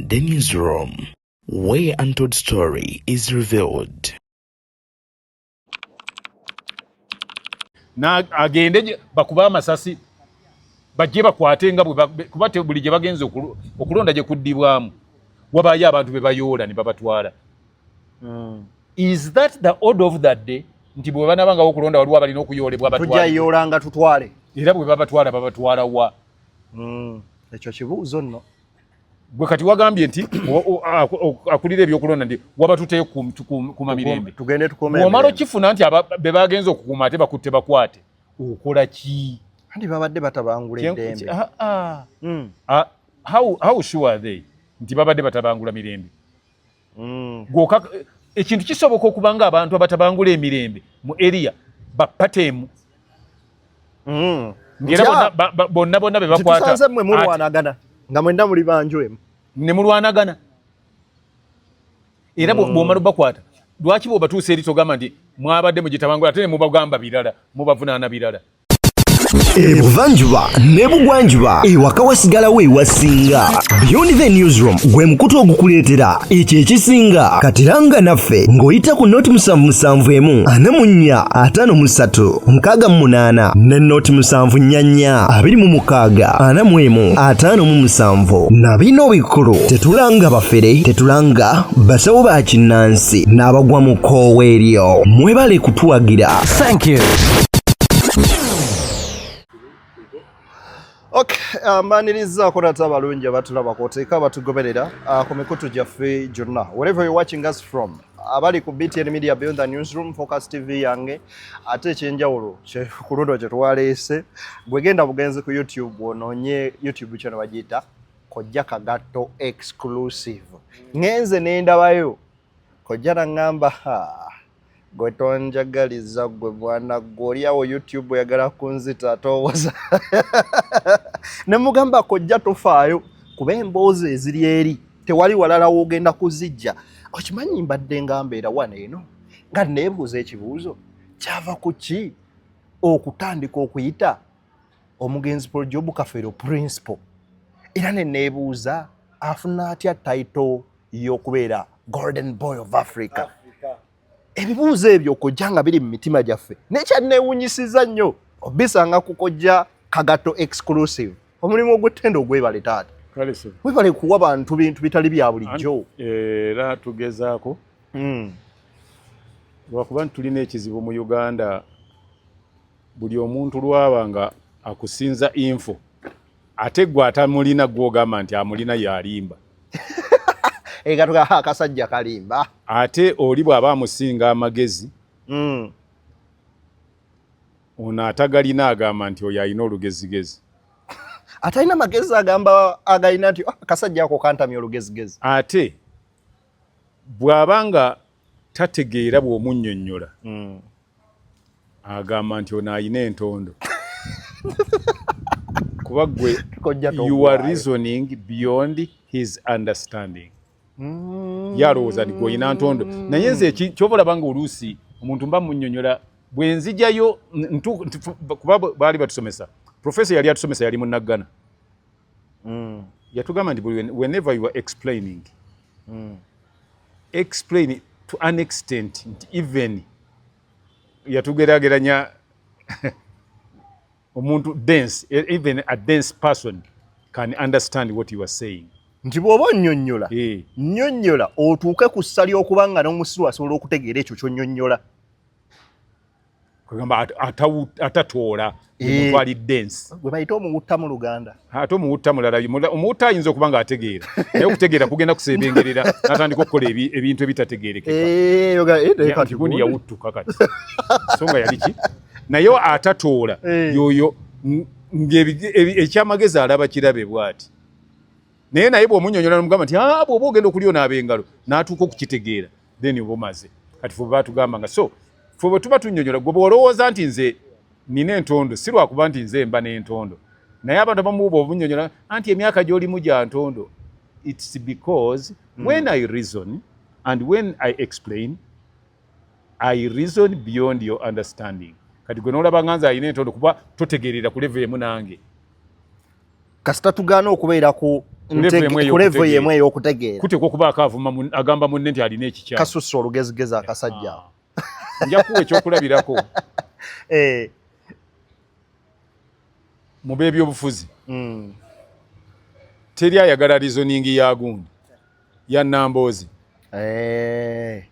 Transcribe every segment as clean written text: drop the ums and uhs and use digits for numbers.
Beyond the Newsroom, where untold story is revealed. Na agende bakuba amasasi bajje bakwate nga kuba buli gye bagenze okulonda gye kuddibwamu wabaayo abantu be bayoola ne babatwala. Is that the order of that day nti bwe banabangawo okulonda waliwo abalina okuyoolebwa batwale? Nga tutwale. Era bwe babatwala babatwala wa? Ekyo kibuuzo nno. Gwe kati wagambye nti akulira ebyokulonda nti wabatuteyo kuma mirembe. Tugende tukome. Bw'omala okifuna nti be bagenze okukuuma ate bakutte bakwate, okola ki? Anti babadde batabangula eddembe. How sure are they nti babadde batabangula mirembe? Ekintu kisoboka okuba nga abantu abatabangula emirembe mu area bapatemu. Ngera bonna bonna be bakwata. Tusanze mmwe mulwanagana nga mwenna muli banju emu. Ne mulwanagana. Era bw'omala obakwata lwaki bw'obatuusa eri togamba nti mwabadde mugitabangula ate ne mubagamba birala mubavunaana birala. Ebuvanjuba ne bugwanjuba ewaka wasigalawo ewasinga. Beyond the Newsroom gwe mukutu ogukuleetera ekyo ekisinga. Katiranga naffe ng'oyita ku noti 771 44 53 68 ne noti 744 26 41 57. Na bino bikulu tetulanga bafere, tetulanga basawo ba kinnansi n'abagwa mu kkoowa eryo. Mwebale kutuwagira. Thank you. Okay, mbanirizaako nate abalungi abatulaba kwoteeka abatugoberera ku mikutu gyaffe gyonna, wherever you're watching us from, abali ku BTN Media, Beyond the Newsroom, Focus TV yange. Ate ekyenjawulo ku luno kye twaleese, bwegenda bugenzi ku YouTube onoonye YouTube channel bagiyita Kojja Kagatto Exclusive. Ngenze nendabayo Kojja naŋŋamba, gwe tonjagaliza gwe mwana gwe oli awo YouTube oyagala kunzita towoza. Ne mugamba, Kojja tofaayo kuba emboozi eziri eri tewali walala w'ogenda kuzijja. Okimanyi mbadde nga mbeera wano eno nga neebuuza ekibuuzo kyava ku ki okutandika okuyita omugenzi Paul Job Kafeero principal, era ne neebuuza afuna atya title y'okubeera Golden Boy of Africa. Ebibuuzo ebyo kojja nga biri mu mitima gyaffe, nekyanneewunyisiza nnyo obisanga ku Kojja Kagatto Exclusive. Omulimu ogw'ettendo ogwebale taata, webale kuwa bantu bintu bitali bya bulijjo. Era tugezaako lwakuba nti tulina ekizibu mu Uganda, buli omuntu lwaba nga akusinza info ate gwe atamulina gwogamba nti amulina yalimba. Akasajja kalimba. Ate oli bw'aba amusinga amagezi, ono atagalina agamba nti oyo alina olugezigezi. Atalina magezi agamba agalina nti, oh, akasajja ako kantamya olugezigezi. Ate bw'aba nga tategeera bw'omunnyonnyola, agamba nti ono alina entondo kuba gwe you are reasoning beyond his understanding. Ye alowooza nti gweolina ntondo, naye nze kyova olaba nga oluusi omuntu mba munnyonnyola bwe nzijayo kuba baali batusomesa, professor yali atusomesa yali munnaggana. Yatugamba nti whenever you are explaining, explain to an extent nti even yatugerageranya omuntu dense, even a dense person can understand what you are saying. Nti bw'oba onnyonnyola, nnyonnyola otuuke ku ssa ly'okuba nga n'omusiru asobola okutegeera ekyo ky'onnyonnyola. Kugamba atatoola omuntu ali dense. Gwe bayita omuwutta mu Luganda. Ate omuwutta mulala. Omuwutta ayinza okuba nga ategeera, naye okutegeera kugenda kusebengerera natandika okukola ebintu ebitategeerekeka. Gundi yawuttuka kati so nga yali ki, naye atatoola yoyo ekyamagezi alaba kirabe bwati, naye bw'omunyonyola nomugamba nti bw'oba ogenda okulya onaaba engalo, n'atuuka okukitegeera, then oba omaze. Kati fe batugamba nga so fe bwe tuba tunnyonnyola, gwe bw'olowooza nti nze nina entondo, si lwakuba nti nze mba n'entondo, naye abantu abamu bw'omunnyonnyola anti emyaka gy'olimu gya ntondo, it's because when I reason and when I explain, I reason beyond your understanding. Kati gwe n'olaba nga nze alina entondo kuba totegeerera ku level emu nange. Kasita tugaana okubeera ku Ku level yemu ey'okutegeera. Kuteekwa okubaako avuma agamba munne nti alina ekikyamu. Kasusse olugezigezi akasajja. Ah. Nja kuwa ekyokulabirako. Eh. Mu b'ebyobufuzi. Teri ayagala reasoning ya gundi ya Namboozi. Eh.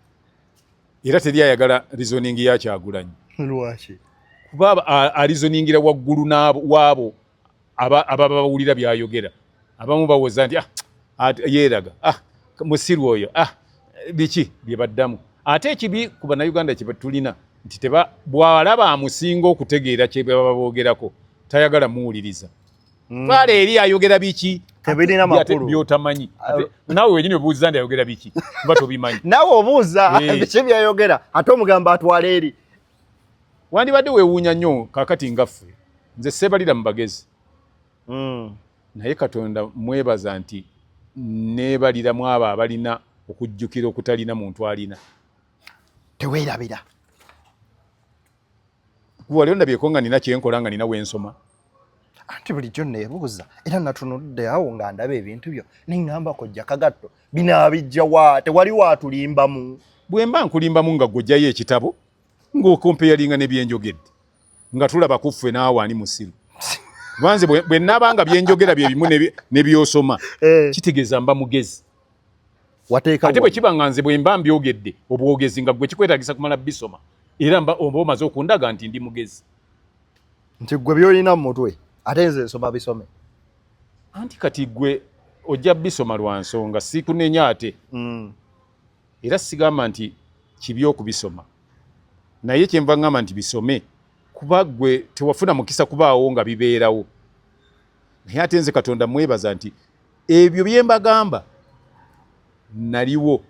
Era teri ayagala reasoning ya Kyagulanyi. Lwaki? Kuba areasoningira waggulu waabo ababa bawulira byayogera. Abamu bawoza nti ah, yeeraga, ah, musiru oyo, ah, biki bye baddamu. Ate ekibi ku Bannayuganda kye tulina nti teba bw'alaba amusinga okutegeera kye baba boogerako tayagala muwuliriza. Twala eri ayogera biki tebirina makulu byotamanyi. Naawe wenyini obuuza nti ayogera biki kuba tobimanyi. Naawe obuuza biki byayogera ate omugamba atwala eri. Wandibadde weewuunya nnyo kaakati nga ffe nze seebalira mu bagezi. Naye Katonda mwebaza nti neebalira mu abo abalina okujjukira okutalina muntu alina. Teweerabira. Wali ondabyeko nga nina kyenkola nga nina wensoma. Anti bulijjo neebuuza era natunudde awo nga ndaba ebintu byo neŋŋamba kojja Kagatto binaabijja wa, tewali waatulimbamu. Bwe mba nkulimbamu nga ggwe ekitabo ng'okompeyalinga ne byenjogedde nga tulaba ku ffe naawe ani musiru. Kuba nze bwe nnaaba nga byenjogera bye bimu ne by'osoma kitegeeza mba mugezi. Ate bwe kiba nga nze bwe mba mbyogedde obwogezi nga ggwe kikwetaagisa kumala bisoma era mba oba omaze okundaga nti ndi mugezi. Nti ggwe by'olina mu mutwe ate nze nsoma bisome. Anti kati ggwe ojja bisoma lwa nsonga sikunenya ate. Era sigamba nti kibi okubisoma naye kyenva ngamba nti bisome kuba ggwe tewafuna mukisa kubaawo nga bibeerawo. Naye ate nze Katonda mwebaza nti ebyo bye mbagamba naliwo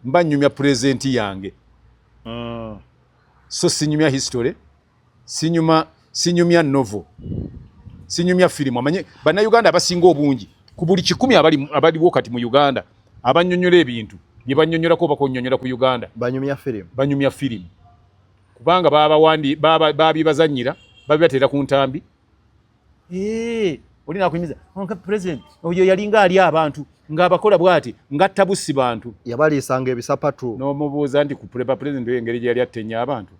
mba nnyumya purezenti yange. So sinyumya history, sinyumya novel, sinyumya firimu. Amanye Bannayuganda abasinga obungi ku buli 100 abaliwo kati mu Uganda abannyonnyola ebintu bye bannyonnyolako oba kunnyonnyola ku Uganda banyumya firimu, banyumya firimu kubanga babibazannyira babibateera ku ntambi. Oli nakunyumiza president oyo yalinga ali abantu ng'abakola bw'ati ng'atta bussi bantu, yabaliisanga ebisapatu. N'omubuuza nti ku president oyo engeri gye yali attenya abantu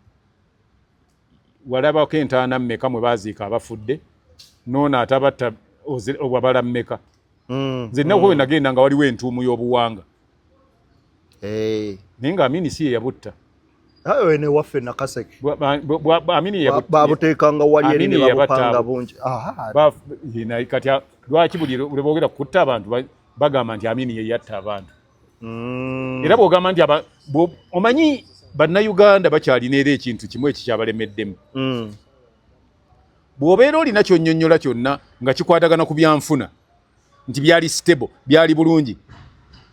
walabako entaana mmeka mwe baaziika abafudde n'ono atabatta wabala mmeka? Nze nnaku we nagenda nga waliwo entuumu y'obuwanga naye nga Amini si ye yabutta. Ne waffe Nakaseke Amini babuteekanga wali eri ne babupanga bungi. Kati lwaki buli lwe boogera kutta abantu bagamba nti Amini ye yatta abantu? Era bw'ogamba nti omanyi Bannayuganda bakyalina era ekintu kimu ekikyabalemeddemu. Bw'obeera olina kyonnyonnyola kyonna nga kikwatagana ku byanfuna nti byali stable, byali bulungi,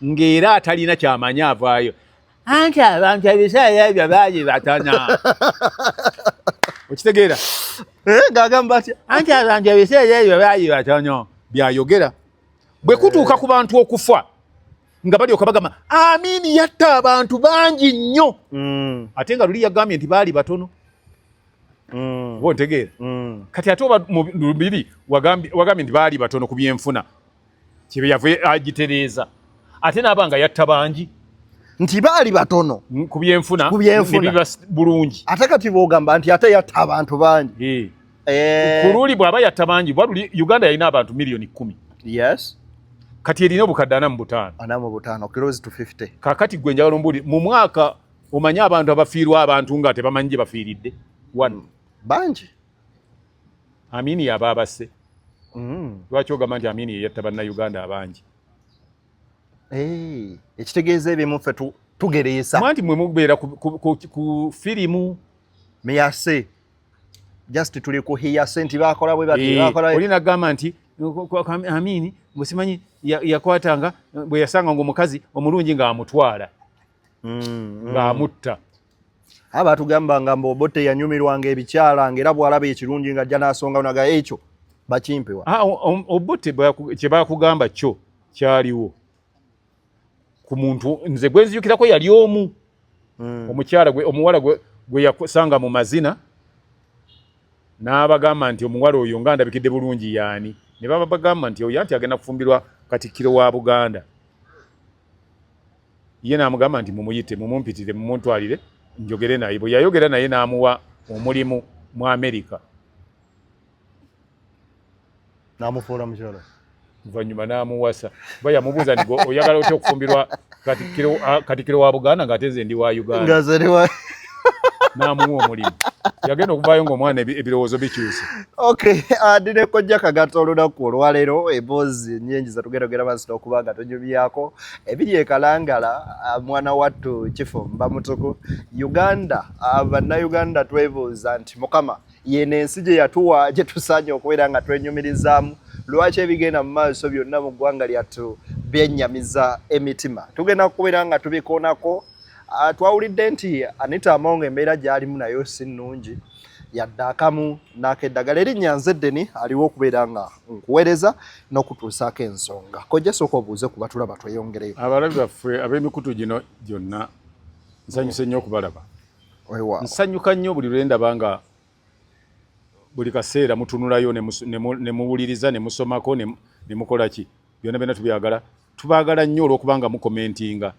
ng'era atalina kyamanyi avaayo anti abantu ebiseera ebyo baali batono. Okitegeera? Ng'agamba atya? Anti abantu ebiseera ebyo baali batono byayogera. Bwe kutuuka ku bantu okufa nga balyoka bagamba Amini yatta abantu bangi nnyo. Ate nga luli yagambye nti baali batono. Oba ontegeera? Kati ate oba mu lubiri wagambye nti baali batono ku byenfuna kye yava agitereeza ate n'aba nga yatta bangi. Nti baali batono ku byenfuna ne biba bulungi. Ate kati bw'ogamba nti ate yatta abantu bangi. Ku luli bw'aba yatta bangi, luli Uganda yalina abantu 10 millioni. Yes. Kati erina obukadde 45. 45, close to 50. Kaakati gwe njagala ombuulire mu mwaka omanye abantu abafiirwa abantu nga tebamanyi gye bafiiridde one. Bangi. Amini yaba abasse. Lwaki ogamba nti Amini ye yatta Bannayuganda abangi? Ekitegeeza ebimu ffe tugereesa. Mwanti mwe mubeera ku firimu. Miyase. Just tuli ku hearsay nti bakola bwe bati bakola. Oli nagamba nti Amini bwe yakwatanga bwe yasanga ng'omukazi omulungi ng'amutwala ng'amutta. Abatugamba nga mbu Obote yanyumirwanga ebikyala ng'era bw'alaba ekirungi ng'ajja n'asonga naga ekyo bakimpewa. Obote kye bakugamba kyo kyaliwo ku muntu nze gwe nzijukirako yali omu omukyala gwe omuwala gwe yasanga mu mazina n'abagamba nti omuwala oyo nga ndabikidde bulungi yaani. Ne baba bagamba nti oyo anti agenda kufumbirwa Katikkiro wa Buganda. Ye n'amugamba nti mumuyite, mumumpitire, mumuntwalire njogere naye. Bwe yayogera naye n'amuwa omulimu mu Amerika. N'amufuula mukyala. Oluvannyuma n'amuwasa. Kuba yamubuuza nti oyagala otya okufumbirwa Katikkiro wa Buganda ng'ate nze ndi wa Uganda. N'amuwa omulimu. Yagenda okuvaayo ng'omwana ebirowoozo bikyuse. Okay, ndine Kojja Kagato olunaku olwaleero emboozi nnyingi zetugenda maaso n'okuba nga tunyumyako ebiri e Kalangala, mwana wattu kifo mba mutuku Uganda. Bannayuganda twebuuza nti Mukama yeno ensi gye yatuwa gye tusaanye okubeera nga twenyumirizaamu, lwaki ebigenda mu maaso byonna mu ggwanga lyattu byennyamiza emitima? Tugenda kubeera nga tubikoonako. Twawulidde nti Anita Among embeera gy'alimu nayo si nnungi yadde akamu n'akeddagala. Erinnya nze Ddeni, aliwo okubeera nga nkuweereza n'okutuusaako ensonga. Kojja, sooka obuuze ku batulaba tweyongereyo. Abalabi baffe ab'emikutu gino gyonna, nsanyuse nnyo okubalaba. Nsanyuka nnyo buli lwe ndaba nga buli kaseera mutunulayo ne muwuliriza ne musomako ne mukola ki, byonna byonna tubyagala. Tubaagala nnyo olw'okubanga mukomentinga,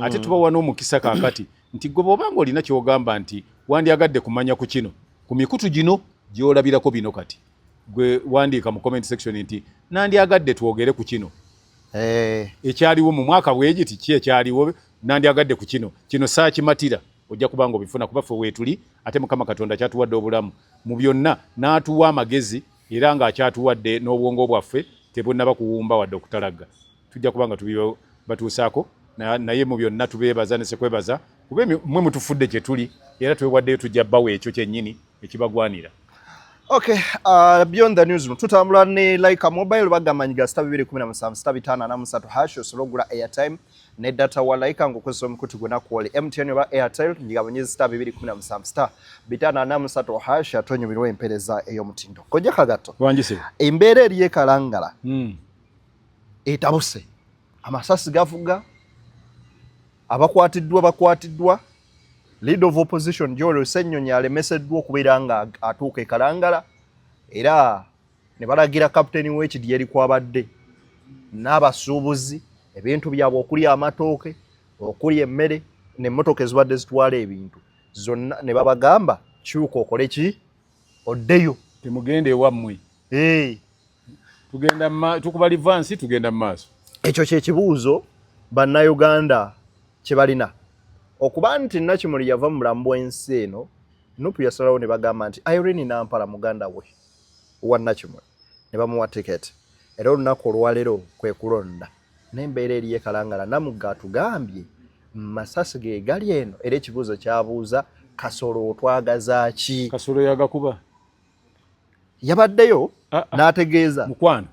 ate tubawa n'omukisa kaakati nti gwe bw'oba nga olina ky'ogamba nti wandyagadde kumanya ku kino ku mikutu gino gy'olabirako bino, kati gwe wandiika mu comment section nti nandyagadde twogere ku kino ekyaliwo mu mwaka bwegiti, ki ekyaliwo, nandyagadde ku kino, kino saakimatira. Ojja kubanga obifuna kuba ffe weetuli, ate Mukama Katonda kyatuwadde obulamu mu byonna n'atuwa amagezi, era ng'akyatuwadde n'obwongo bwaffe tebunnaba kuwumba wadde okutalagga. Tujja kubanga tubibatuusaako, naye mu byonna tubeebaza ne sekwebaza kuba mmwe mutufudde kye tuli, era twewaddeyo, tujja bawa ekyo kyennyini ekibagwanira. Okay, Beyond the News tutambula ne Lyca Mobile. Bagamba nyiga *217 *543# osobola okugula airtime ne data wa Lyca ng'okozesa omukutu gwonna kwoli MTN oba Airtel. Nyiga bunyezi *217 *543# ate onyumirwa empeereza ey'omutindo. Kojja Kagato, Wanjise. Embeera eri e Kalangala etabuse, amasasi gavuga, abakwatiddwa bakwatiddwa. Leader of opposition Joel Ssenyonyi alemeseddwa okubeera nga atuuka e Kalangala, era ne balagira kapiteeni w'ekidyeri kwabadde n'abasuubuzi ebintu byabwe okuli amatooke, okuli emmere n'emmotoka ezibadde zitwala ebintu zonna, ne babagamba kyuka okole ki, oddeyo. Temugenda ewammwe. Hey. Tugenda tukuba reverse, tugenda mu maaso. Ekyo kyekibuuzo Bannayuganda kye balina okuba nti Nakimuli yava mu bulamu bw'ensi eno, NUP yasalawo ne bagamba nti Irene Nampala muganda we wa Nakimuli, ne bamuwa tiketi, era olunaku olwaleero kwe kulonda n'embeera eriyo e Kalangala. Namugga atugambye masasi ge gali eno, era ekibuuzo kyabuuza, Kasolo otwagaza ki? Kasolo yagakuba. Yabaddeyo Ah, ah. n'ategeeza. Mukwano,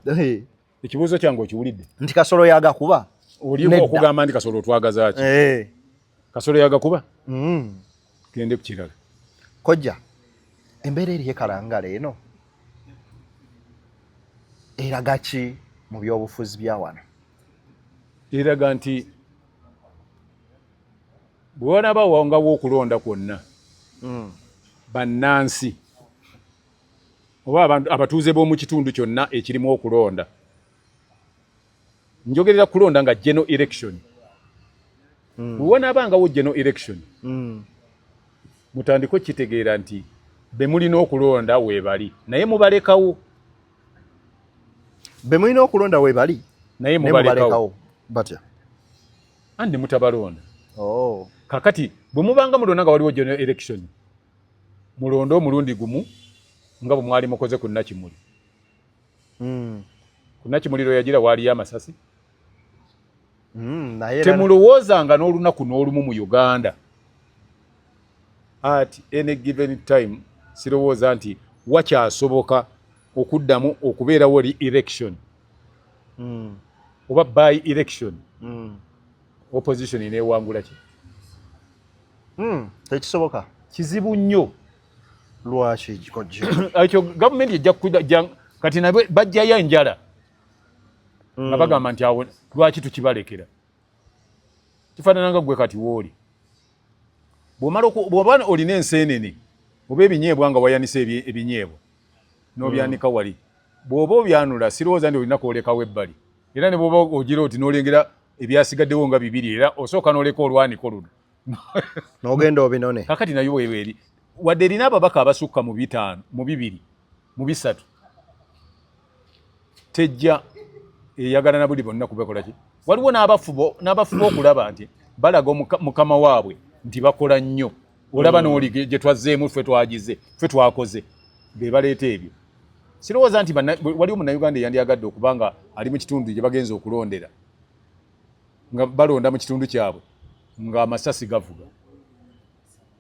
ekibuuzo kyange okiwulidde? Nti Kasolo yagakuba. Olimu Nedda. okugamba nti Kasolo otwagaza ki? Kasolo yagakuba. Gende ku kirala. Kojja, embeera eri e Kalangala eno eraga ki mu byobufuzi bya wano? Eraga nti bwe wanaabawangawo okulonda kwonna, bannansi oba abantu abatuuze b'omu kitundu kyonna ekirimu okulonda, njogerera kulonda nga general election, bwe wanaabangawo general election, mutandike okukitegeera nti be mulina okulonda weebali, naye mubalekawo. Be mulina okulonda weebali, naye naye mubalekawo. Mubalekawo batya? Andi mutabalonda. Oh. Kakati bwe mubanga mulonda nga waliwo general election, mulonde omulundi gumu nga bwe mwali mukoze ku Nakimuli. Ku Nakimuli lwe yagira waaliyo amasasi. Naye era Temulowoozanga n'olunaku n'olumu mu Uganda at any given time, sirowooza nti wakyasoboka okuddamu okubeerawo re-election oba by election, opposition neewangula ki. Tekisoboka. Kizibu nnyo. Lwaki, kojja? Ekyo gavumenti ejja kujja kati nabe bajjayo enjala nga bagamba nti awo lwaki tukibalekera. Kifaanana nga gwe kati wooli bw'omala bw'oba olina enseenene oba ebinyeebwa nga wayanisa ebinyeebwa n'obyanika wali. Bw'oba obyanula, sirowooza nti olina kwolekawo ebbali. Era ne bw'oba ogira oti n'olengera ebyasigaddewo nga bibiri, era osooka n'oleka olwaniko luno n'ogenda obinone. Kakati nayo bweba eri, wadde erina ababaka abasukka mu 5, mu 2, mu 3, tejja eyagala na buli bonna kubakola ki. Waliwo n'abafuba okulaba nti balaga mukama waabwe nti bakola nnyo. Olaba n'oli gye twazzeemu, ffe twagize, ffe twakoze, be baleeta ebyo. Sirowooza nti waliwo Munnayuganda eyandyagadde okuba nga ali mu kitundu gye bagenza okulondera, nga balonda mu kitundu kyabwe ng'amasasi gavuga.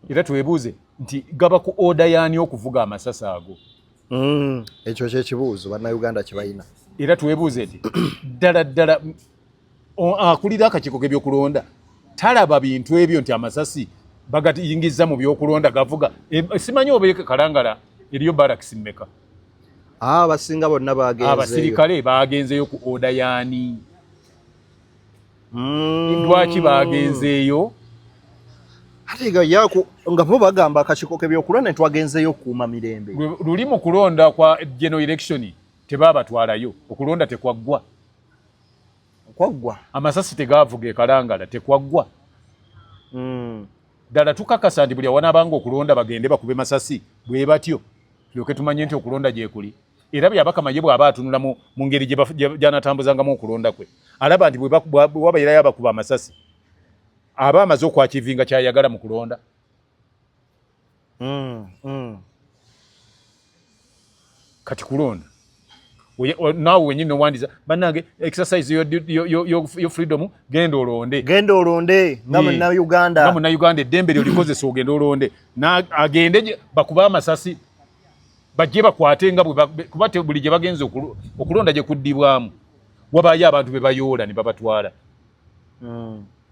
Era twebuuze nti gaba ku order y'ani okuvuga amasasi ago? Ekyo kyekibuuzo Bannayuganda kye balina. Era twebuuze nti ddala ddala akulira akakiiko k'ebyokulonda talaba bintu ebyo nti amasasi bagayingiza mu byokulonda gavuga? Simanyi oba Kalangala eriyo barracks mmeka. Abasinga bonna bagenzeeyo. Abasirikale bagenzeeyo ku order y'ani? Lwaki bagenzeeyo? Ate nga yaku nga bo bagamba akakiiko k'ebyokulonda twagenzeeyo okukuuma mirembe. Luli mu kulonda kwa general election tebabatwalayo, okulonda tekwaggwa. Kwaggwa. Amasasi tegavuga e Kalangala, tekwaggwa. Ddala tukakasa nti buli awanaabanga okulonda bagende bakube masasi bwe batyo, tulyoke tumanye nti okulonda gyekuli? Era Byabakama ye bw'aba atunula mu ngeri gy'anatambuzangamu okulonda kwe, alaba nti bwe wabeerayo abakuba amasasi, aba amaze okwachievinga kyayagala mu kulonda. Kati kulonda naawe wenyini nowandiza, bannange, exercise yo freedom, genda olonde. Genda olonde nga Munnayuganda. Nga Munnayuganda, eddembe lyo likozesa, ogende olonde. Agende bakube amasasi, bajje bakwate nga kuba buli gye bagenze okulonda gye kuddibwamu wabaayo abantu be bayoola ne babatwala.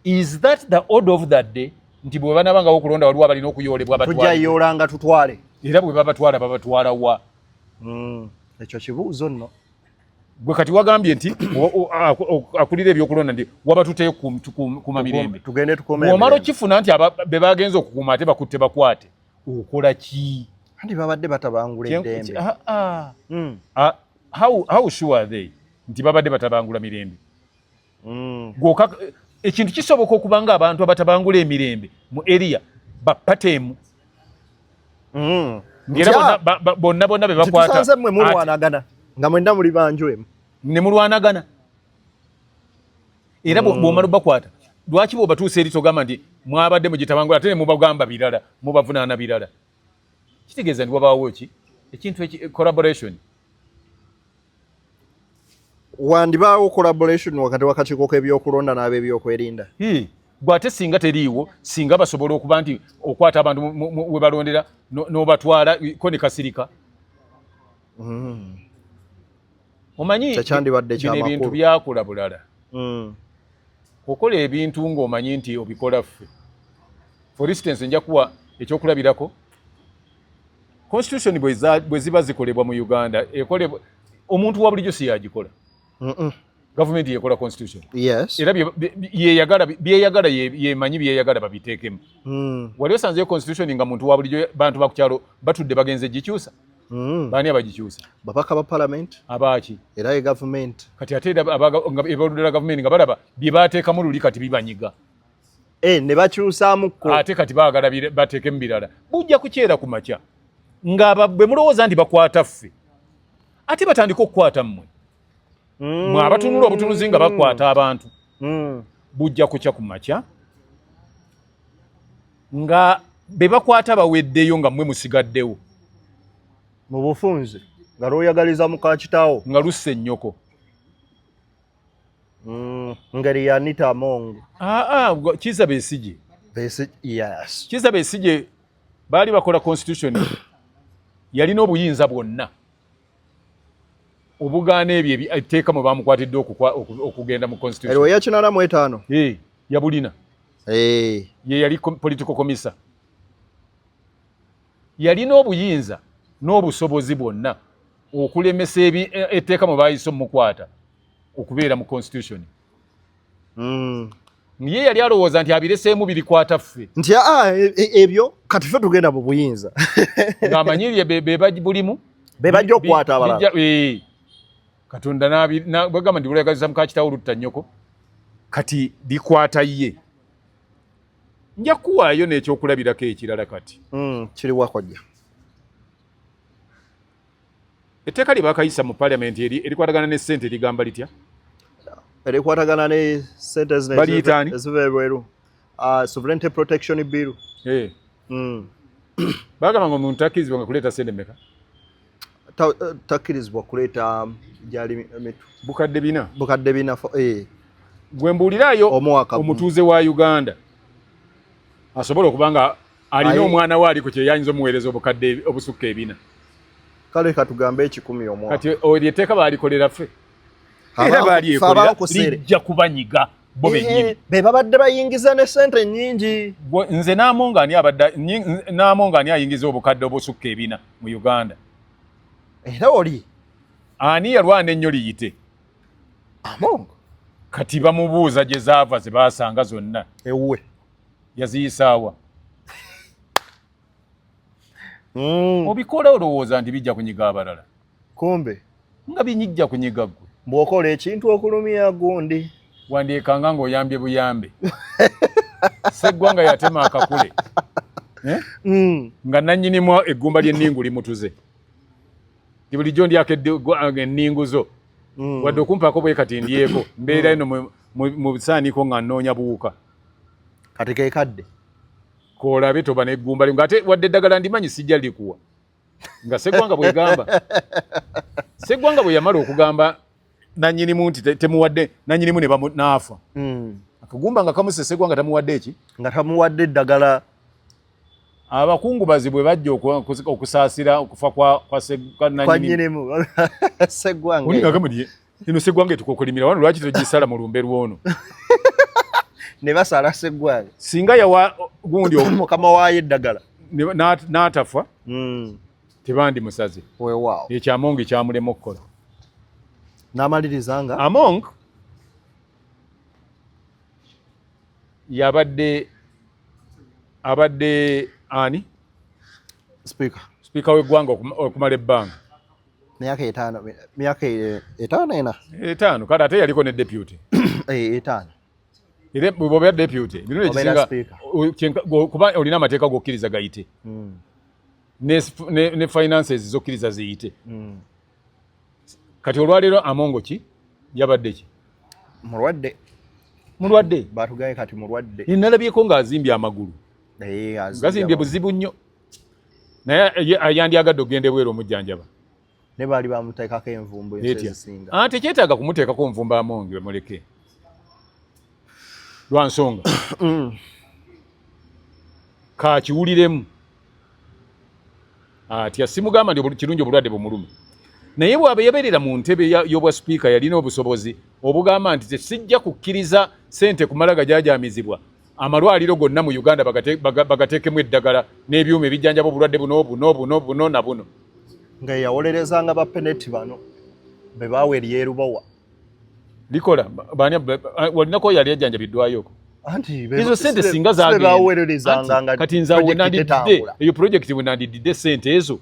Is that the order of that day, nti bwe banabangawo okulonda waliwo abalina okuyoolebwa batwale? Tujja nga tutwale. Era bwe babatwala, babatwala wa? Ekyo kibuuzo nno. Gwe kati wagambye nti akulira ebyokulonda nti wabatuteyo kuma mirembe. Tugende tukome. Omala okifuna nti be bagenze okukuuma ate bakutte bakwate, okola ki? Anti babadde batabangula eddembe. Ah, ah. How sure are they nti babadde batabangula mirembe? Gwoka ekintu kisoboka okuba nga abantu abatabangula emirembe mu area bapatemu. Ngera bonna bonna be bakwata. Tusanze mmwe mulwanagana nga mwenna muli banju emu. Ne mulwanagana. Era bw'omala obakwata, lwaki bw'obatuusa eri togamba nti mwabadde mugitabangula, ate ne mubagamba birala, mubavunaana birala? Kitegeeza nti wabaawo ki ekintu eki collaboration. Wandibaawo collaboration wakati w'akakiiko k'ebyokulonda n'ab'ebyokwerinda. Gwe ate singa teriiwo, singa basobola okuba nti okwata abantu we balondera n'obatwala ko ne kasirika. Omanyi Kyekyandibadde bino ebintu kyamakulu. byakula bulala. Okola ebintu ng'omanyi nti obikola ffe. For instance, nja kuwa ekyokulabirako. Constitution bwe ziba zikolebwa mu Uganda, ekolebwa omuntu wa bulijjo si yagikola. Gavumenti yekola constitution. Era yeyagala byeyagala, yemanyi byeyagala babiteekemu. Wali osanzeyo constitution nga muntu wa bulijjo, bantu bakukyalo batudde bagenze gikyusa? Baani abagikyusa? Babaka ba parliament. Abaaki? Era ye gavumenti. Kati ate era nga ebaludde gavumenti nga balaba bye bateekamu luli kati bibanyiga. Ne bakyusaamuko. Ate kati baagala bateekemu birala. Bujja kukyera ku makya nga bwe mulowooza nti bakwata ffe, ate batandika okukwata mmwe. Mwe abatunula obutunuzi nga bakwata abantu. Bujja kukya ku makya nga be bakwata baweddeyo, nga mmwe musigaddewo. Mu bufunze nga lwoyagaliza muka kitaawo. Nga lussa ennyoko. Ngeri ya Anita Among. Aa, Kiza Besigye. Yes. Kiza Besigye baali bakola constitution, yalina obuyinza bwonna obugaana ebyo etteeka mwe bamukwatidde okugenda mu constitution. Eyo ya 85. Eh, yabulina. Ye yali political commissar, yalina obuyinza n'obusobozi bwonna okulemesa etteeka mwe bayise omukwata okubeera mu constitution. Ye yali alowooza nti abireseemu birikwata ffe. Nti aa, ebyo kati ffe tugenda mu buyinza. Ng'amanyi be bulimu. Be bajja okukwata abalala. Katonda bwegamba nti lweyagaliza muka kitawo lutta nnyoko, kati likwata ye. Nja kuwaayo n'ekyokulabirako ekirala kati. Kiri wakojja. Etteeka lye bakayisa mu parliament erikwatagana ne ssente ligamba litya? Erikwatagana ne ssente zino Baliyita ani? eziva ebweru. Sovereignty Protection Bill. Bagamba nga omuntu takkirizibwa nga kuleeta ssente mmeka? Takkirizibwa kuleeta gyali mitu. 4,000. 4,000. Gwe mbuulirayo Omwaka gumu. Omutuuze wa Uganda asobola okuba nga alina omwana we ali ku kyeyayinza omuweereza obukadde obusukka ebina. Kale katugambe 100 omwaka. Kati eryo etteeka baalikolera ffe. Era Ffe baalyekolera abakuseere. lijja kubanyiga bo bennyini. Be babadde bayingiza ne ssente nnyingi. Nze n'Amongo ani abadde n'Amongo ani ayingiza obukadde obusukka ebina mu Uganda? Era oli. Ani yalwana ennyo liyite? Amongo. Kati bamubuuza gye zaava ze baasanga zonna. Ewuwe. Yaziyisaawa. Obikola olowooza nti bijja kunyiga abalala. Kumbe. Nga binyijja kunyiga ggwe. Bw'okola ekintu okulumya gundi. Wandyekanga ng'oyambye buyambe. Sseggwanga yatema akakule. Nga nannyinimu eggumba ly'enningu limutuze. Nti bulijjo ndyako enningu zo. Wadde okumpaako bwe kati ndyeko. Mbeera eno mu bisaaniiko nga nnoonya buwuka. Kati ke kadde. K'olabe toba n'eggumba lyo. Ng'ate wadde eddagala ndimanyi sijja likuwa. Nga Sseggwanga bw'egamba. Sseggwanga bwe yamala okugamba nannyinimu nti temuwadde, nannyinimu ne n'afa. Akagumba nga kamuse Sseggwanga tamuwadde eki? Nga tamuwadde eddagala. Abakungubazi bwe bajja okusaasira okufa kwa nannyinimu. Kwa nnyinimu. Sseggwanga. Oli ng'agamba nti, eno Sseggwanga etukokolimira wano lwaki togisala mu lumbe lw'ono? Ne basala Sseggwanga. Singa yawa gundi mukama waayo eddagala. N'atafa, tebandimusaze. Weewaawo. Ekyo Among kyamulema okukola. N'amaliriza nga? Among yabadde abadde ani? Speaker. Speaker w'eggwanga okumala ebbanga. Myaka etaano, myaka etaano ena. 5, kale ate yaliko ne deputy. 5. Era bw'obeera deputy, emirundi Obeera egisinga, speaker. Kuba olina amateeka g'okkiriza gayite. Ne finances z'okkiriza ziyite. Kati olwaleero Amongo ki? Yabadde ki? Mulwadde. Mulwadde? Batugambye kati mulwadde. Nalabyeko ng'azimbye amagulu. Azimbye Gazimbye amagulu. buzibu nnyo. Naye ye yandyagadde okugenda ebweru omujjanjaba. Ne baali bamuteekako envumbo ensi Etya? ezisinga. Tekyetaaga kumuteekako nvumbo Amongi bamuleke. Lwa nsonga. Kakiwuliremu. Atya simugamba nti kirungi obulwadde bumulume. Naye bw'aba yabeerera mu ntebe y'obwa sipiika yalina obusobozi obugamba nti tesijja kukkiriza ssente kumala gajaajamizibwa. Amalwaliro gonna mu Uganda bagateekemu eddagala n'ebyuma ebijjanjaba obulwadde buno, buno, buno, buno na buno. Nga yawolerezanga ba peneti bano be baawa eryerubowa. Likola, baani walinako yali ajjanjabiddwayo okwo? Anti be Ezo ssente singa si be zaagenda. bawolerezanga Anti nga kati nze awo project nandidde, tetambula. eyo project bwe nandidde ssente ezo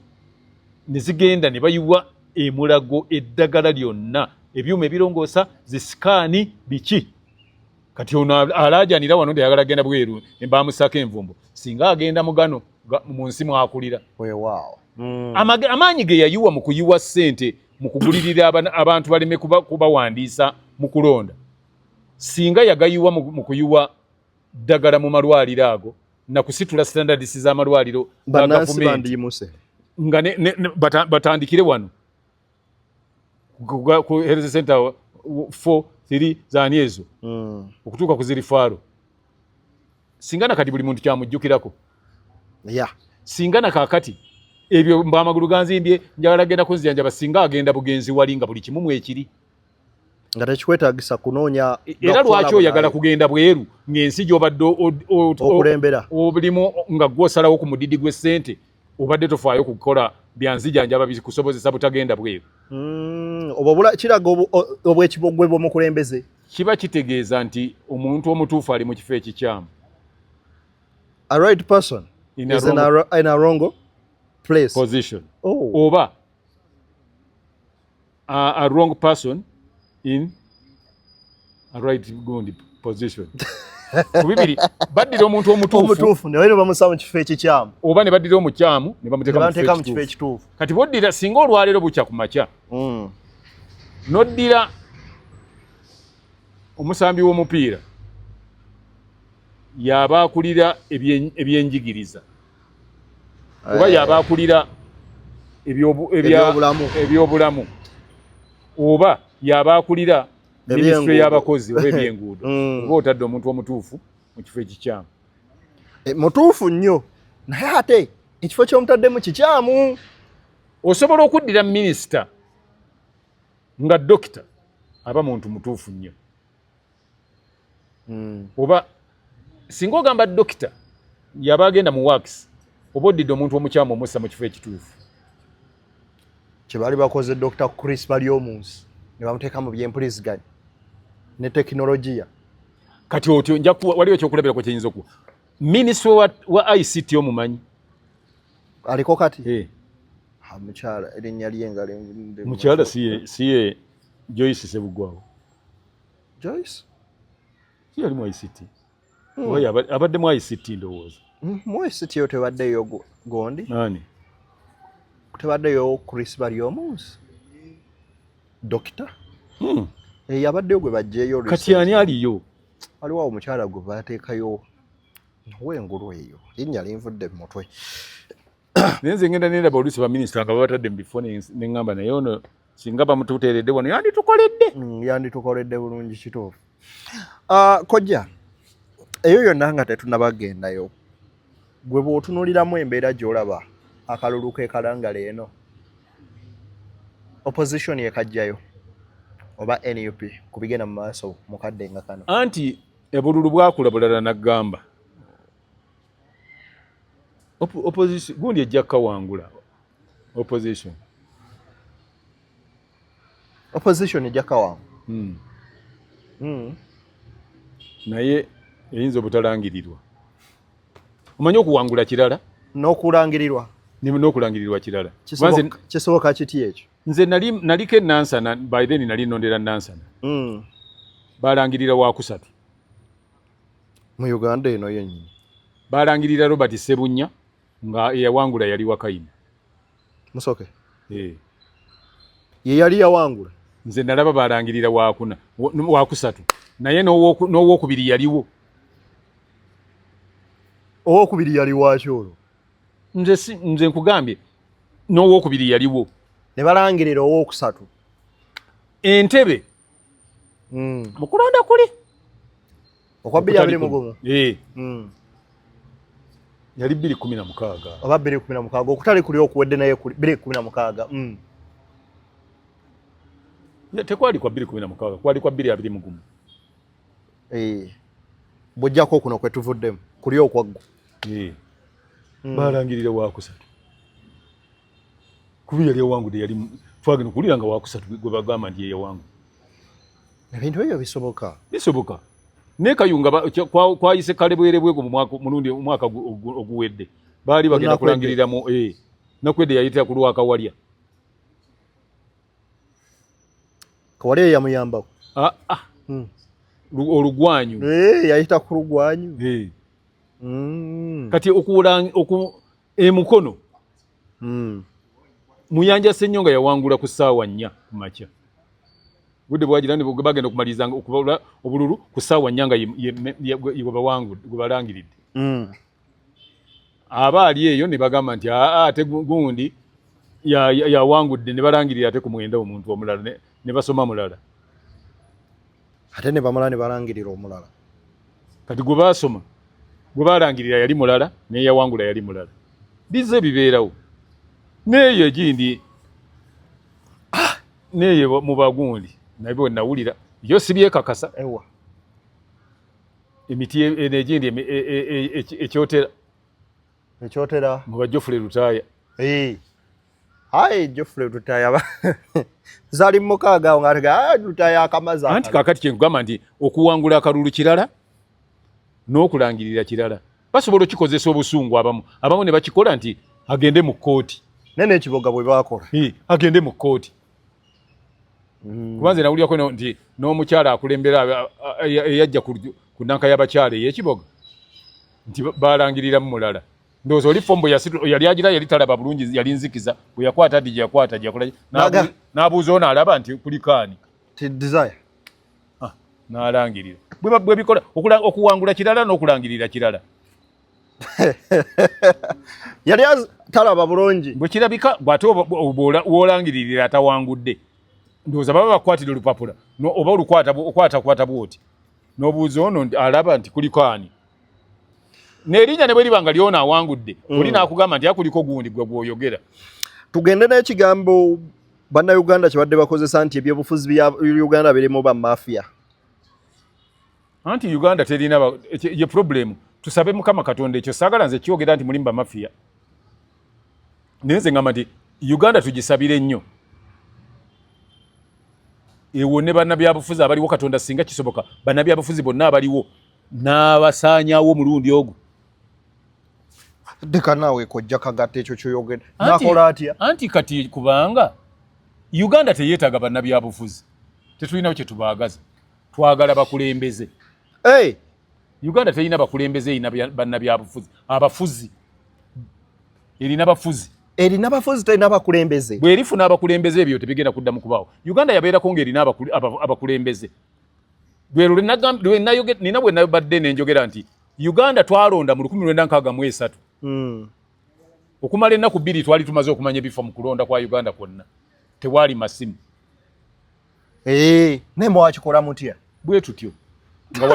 ne zigenda ne bayiwa emulago eddagala lyonna, ebyuma ebirongoosa, zisikaani, biki. Kati ono alaajanira wano nti ayagala agenda bweru, ne bamusaako envumbo. Singa agenda mu gano, mu nsi mwakulira. Weewaawo. Amaanyi ge yayiwa mu kuyiwa ssente mu kugulirira abantu baleme kubawandiisa mu kulonda. Singa yagayiwa mu kuyiwa ddagala mu malwaliro ago, na kusitula standards z'amalwaliro ga Bannansi gavumenti. bandiyimuse. Nga batandikire wano. Ku health center 4, 3 zaani ezo. Okutuuka ku zirifaaro. Singa nakati buli muntu kyamujjukirako. Singa nakaakati ebyo mba amagulu ganzimbye njagala genda kunzijanjaba, singa agenda bugenzi wali nga buli kimu mwekiri. Nga tekikwetaagisa kunoonya Era doctor lwaki oyagala naye. kugenda bweru ng'ensi gy'obadde Okulembera. obulimu nga gw'osalawo ku mudidi gw'essente, obadde tofaayo kukola byanzijanjaba bikusobozesa butagenda bweru. Obwo kiraga obwekibogwe bw'omukulembeze. Kiba kitegeeza nti omuntu omutuufu ali mu kifo ekikyamu. A right person In a is wrong in a wrong place. Position. Oh. Oba A wrong person in a right gundi position. Ku bibiri baddira omuntu omutuufu naye bamusa mu kifo ekikyamu, oba ne baddira omukyamu ne bamuteeka mu kifo ekituufu. Kati boddira singa olwaleero bukya ku makya noddira omusambi w'omupiira yaba akulira ebyenjigiriza oba yaba akulira ebyobulamu oba yaba akulira minisitule y'abakozi oba ebyenguudo, oba otadde omuntu omutuufu mu kifo ekikyamu. Mutuufu nnyo, naye ate ekifo ky'omutaddemu kikyamu. Osobola okuddira minisita nga dokita aba muntu mutuufu nnyo. Oba singa ogamba dokita yaba agenda mu works, oba oddidde omuntu omukyamu omussa mu kifo ekituufu. Kyebaali bakoze Dr. Chris Baryomunsi ne bamuteeka mu byempuliziganya ne tekinologiya. Kati otyo nja waliwo ekyokulabirako kyenyinza okuwa. Minisita wa ICT omumanyi? Aliko kati? Eh. Mukyala erinnya lye nga mukyala siye Joyce Sebugwawo. Joyce? Si yali mu ICT? Oba abadde mu ICT ndowooza. Mu ICT yo tebaddeyo gondi? Nani? Tebaddeyo Chris Baryomunsi? Dokita? Yabaddeyo gwe baggyeyo. Kati ani aliyo? Waliwo omukyala gwe bateekayo w'engulu eyo, linnya linvudde mu mutwe. Naye nze ngenda nendaba oluusi baminisita nga babatadde mu bifo ne ŋŋamba naye ono singa bamututeeredde wano yanditukoledde. Yanditukoledde bulungi, kituufu. Kojja, eyo yonna nga tetunnabagendayo, gwe bw'otunuuliramu embeera gy'olaba akalulu k'e Kalangala eno, opposition ekajjayo oba NUP ku bigenda mu maaso mu kadde nga kano? Anti ebululu bwakula bulala naggamba opposition gundi ejja kawangula opposition. Opposition ejja kawangula. Naye eyinza obutalangirirwa. Omanyi okuwangula kirala n'okulangirirwa. N'okulangirirwa kirala. Kisoboka kiti ekyo? Nze naliko e Nansana, by then nali nondera Nansana. Balangirira wakusatu. Mu Uganda eno yennyini. Balangirira Robert Ssebunya nga eyawangula yali Wakayima. Musoke. Ye yali yawangula. Nze nalaba balangirira wakuna wakusatu, naye n'owokubiri yaliwo. Owokubiri yali waki olwo? Nze nkugambye n'owokubiri yaliwo. Ne balangirira owokusatu. Entebe. Mu kulonda kuli. Okwa 2021. Yali 2016. Oba 2016 okutali kuli okuwedde naye kuli 2016. Tekwali kwa 2016, kwali kwa 2021. Bw'ojjako kuno kwe tuvuddemu kuli okwaggwa. Balangirira wakusatu. Kubi yali awangudde, yali twagenda okuwulira nga wakusatu gwe bagamba nti ye yawangudde. Ebintu ebyo bisoboka. Bisoboka. Ne Kayunga kwayise kalebwerebwego mu mwaka mulundi omwaka oguwedde. Baali bagenda kulangirira mu Nakwedde yayitira ku lwa Kawalya. Kawalya yamuyambako. Olugwanyu. Yayita ku lugwanyu. Kati emukono. Muyanja Ssenyonga yawangula ku ssaawa 4 ku makya. Budde bwagira ne bagenda okumaliriza okubala obululu ku ssaawa 4 nga gwe balangiridde. Aba ali eyo ne bagamba nti ate gundi yawangudde ne balangirira ate ku 9 omuntu omulala ne basoma mulala. Ate ne bamala ne balangirira omulala. Kati gwe baasoma gwe balangirira yali mulala naye yawangula yali mulala. Bizze bibeerawo. N'eyo egindi n'eyo mu bagundi naye bwe nawulira yo si byekakasa. Ewa. Emiti eno egindi ekyotera. Ekyotera. Mu ba Geoffrey Lutaaya. Hayi Geoffrey Lutaaya. Zaali mukaaga awo ng'atega, Lutaaya akamaze Anti kaakati kye nkugamba nti okuwangula akalulu kirala n'okulangirira kirala. Basobola okukikozesa obusungu abamu ne bakikola nti agende mu kkooti. Naye n'ekiboga bwe baakola. Agende mu kkooti. Kuba nze nawulirako nti n'omukyala akulembera eyajja ku nanka y'abakyala ey'ekiboga nti balangiriramu mulala. Ndowooza oli fomu yali agira yali talaba bulungi, yali nzikiza, bwe yakwata ddi gye yakwata gye yakola n'abuuza ono alaba nti kuliko ani Desire ah, n'alangirira. Bwe bikola okuwangula kirala n'okulangirira kirala. Yali talaba bulungi. Bwe kirabika bw'ate w'olangiririra atawangudde, ndowooza baba bakukwatira olupapula oba olukwata okwatakwata bw'oti n'obuuza ono alaba nti kuliko ani n'erinnya ne bwe liba nga lyona awangudde oli n'akugamba nti akuliko gundi gwe gw'oyogera. Tugende n'ekigambo Bannayuganda kye badde bakozesa nti ebyobufuzi bya Uganda birimu bamafia. Anti Uganda terina ye problem. Tusabe Mukama Katonda, ekyo saagala nze kyogera nti mulimu bamafia, naye nze ngamba nti Uganda tugisabire nnyo ewone bannabyabufuzi abaliwo. Katonda singa kisoboka bannabyabufuzi bonna abaliwo n'abasaanyawo omulundi ogwo. Deka naawe kojja Kagatta, ekyo kyoyogera nakola atya? Anti kati kubanga Uganda teyeetaaga bannabyabufuzi, tetulinawo kye tubaagaza, twagala bakulembeze. Hey! Uganda terina bakulembeze, erina bannabyabufuzi, abafuzi, erina bafuzi. Erina bafuzi, terina bakulembeze. Bwerifuna abakulembeze ebyo tebigenda kuddamu kubaawo. Uganda yabeerako ng'erina abakulembeze. Nina bwe nabadde nenjogera nti Uganda twalonda mu 1963, Okumala ennaku 2 twali tumaze okumanya ebifo mu kulonda kwa Uganda kwonna. Tewaali masimu. Naye mwakikola mutya? Bwe tutyo nga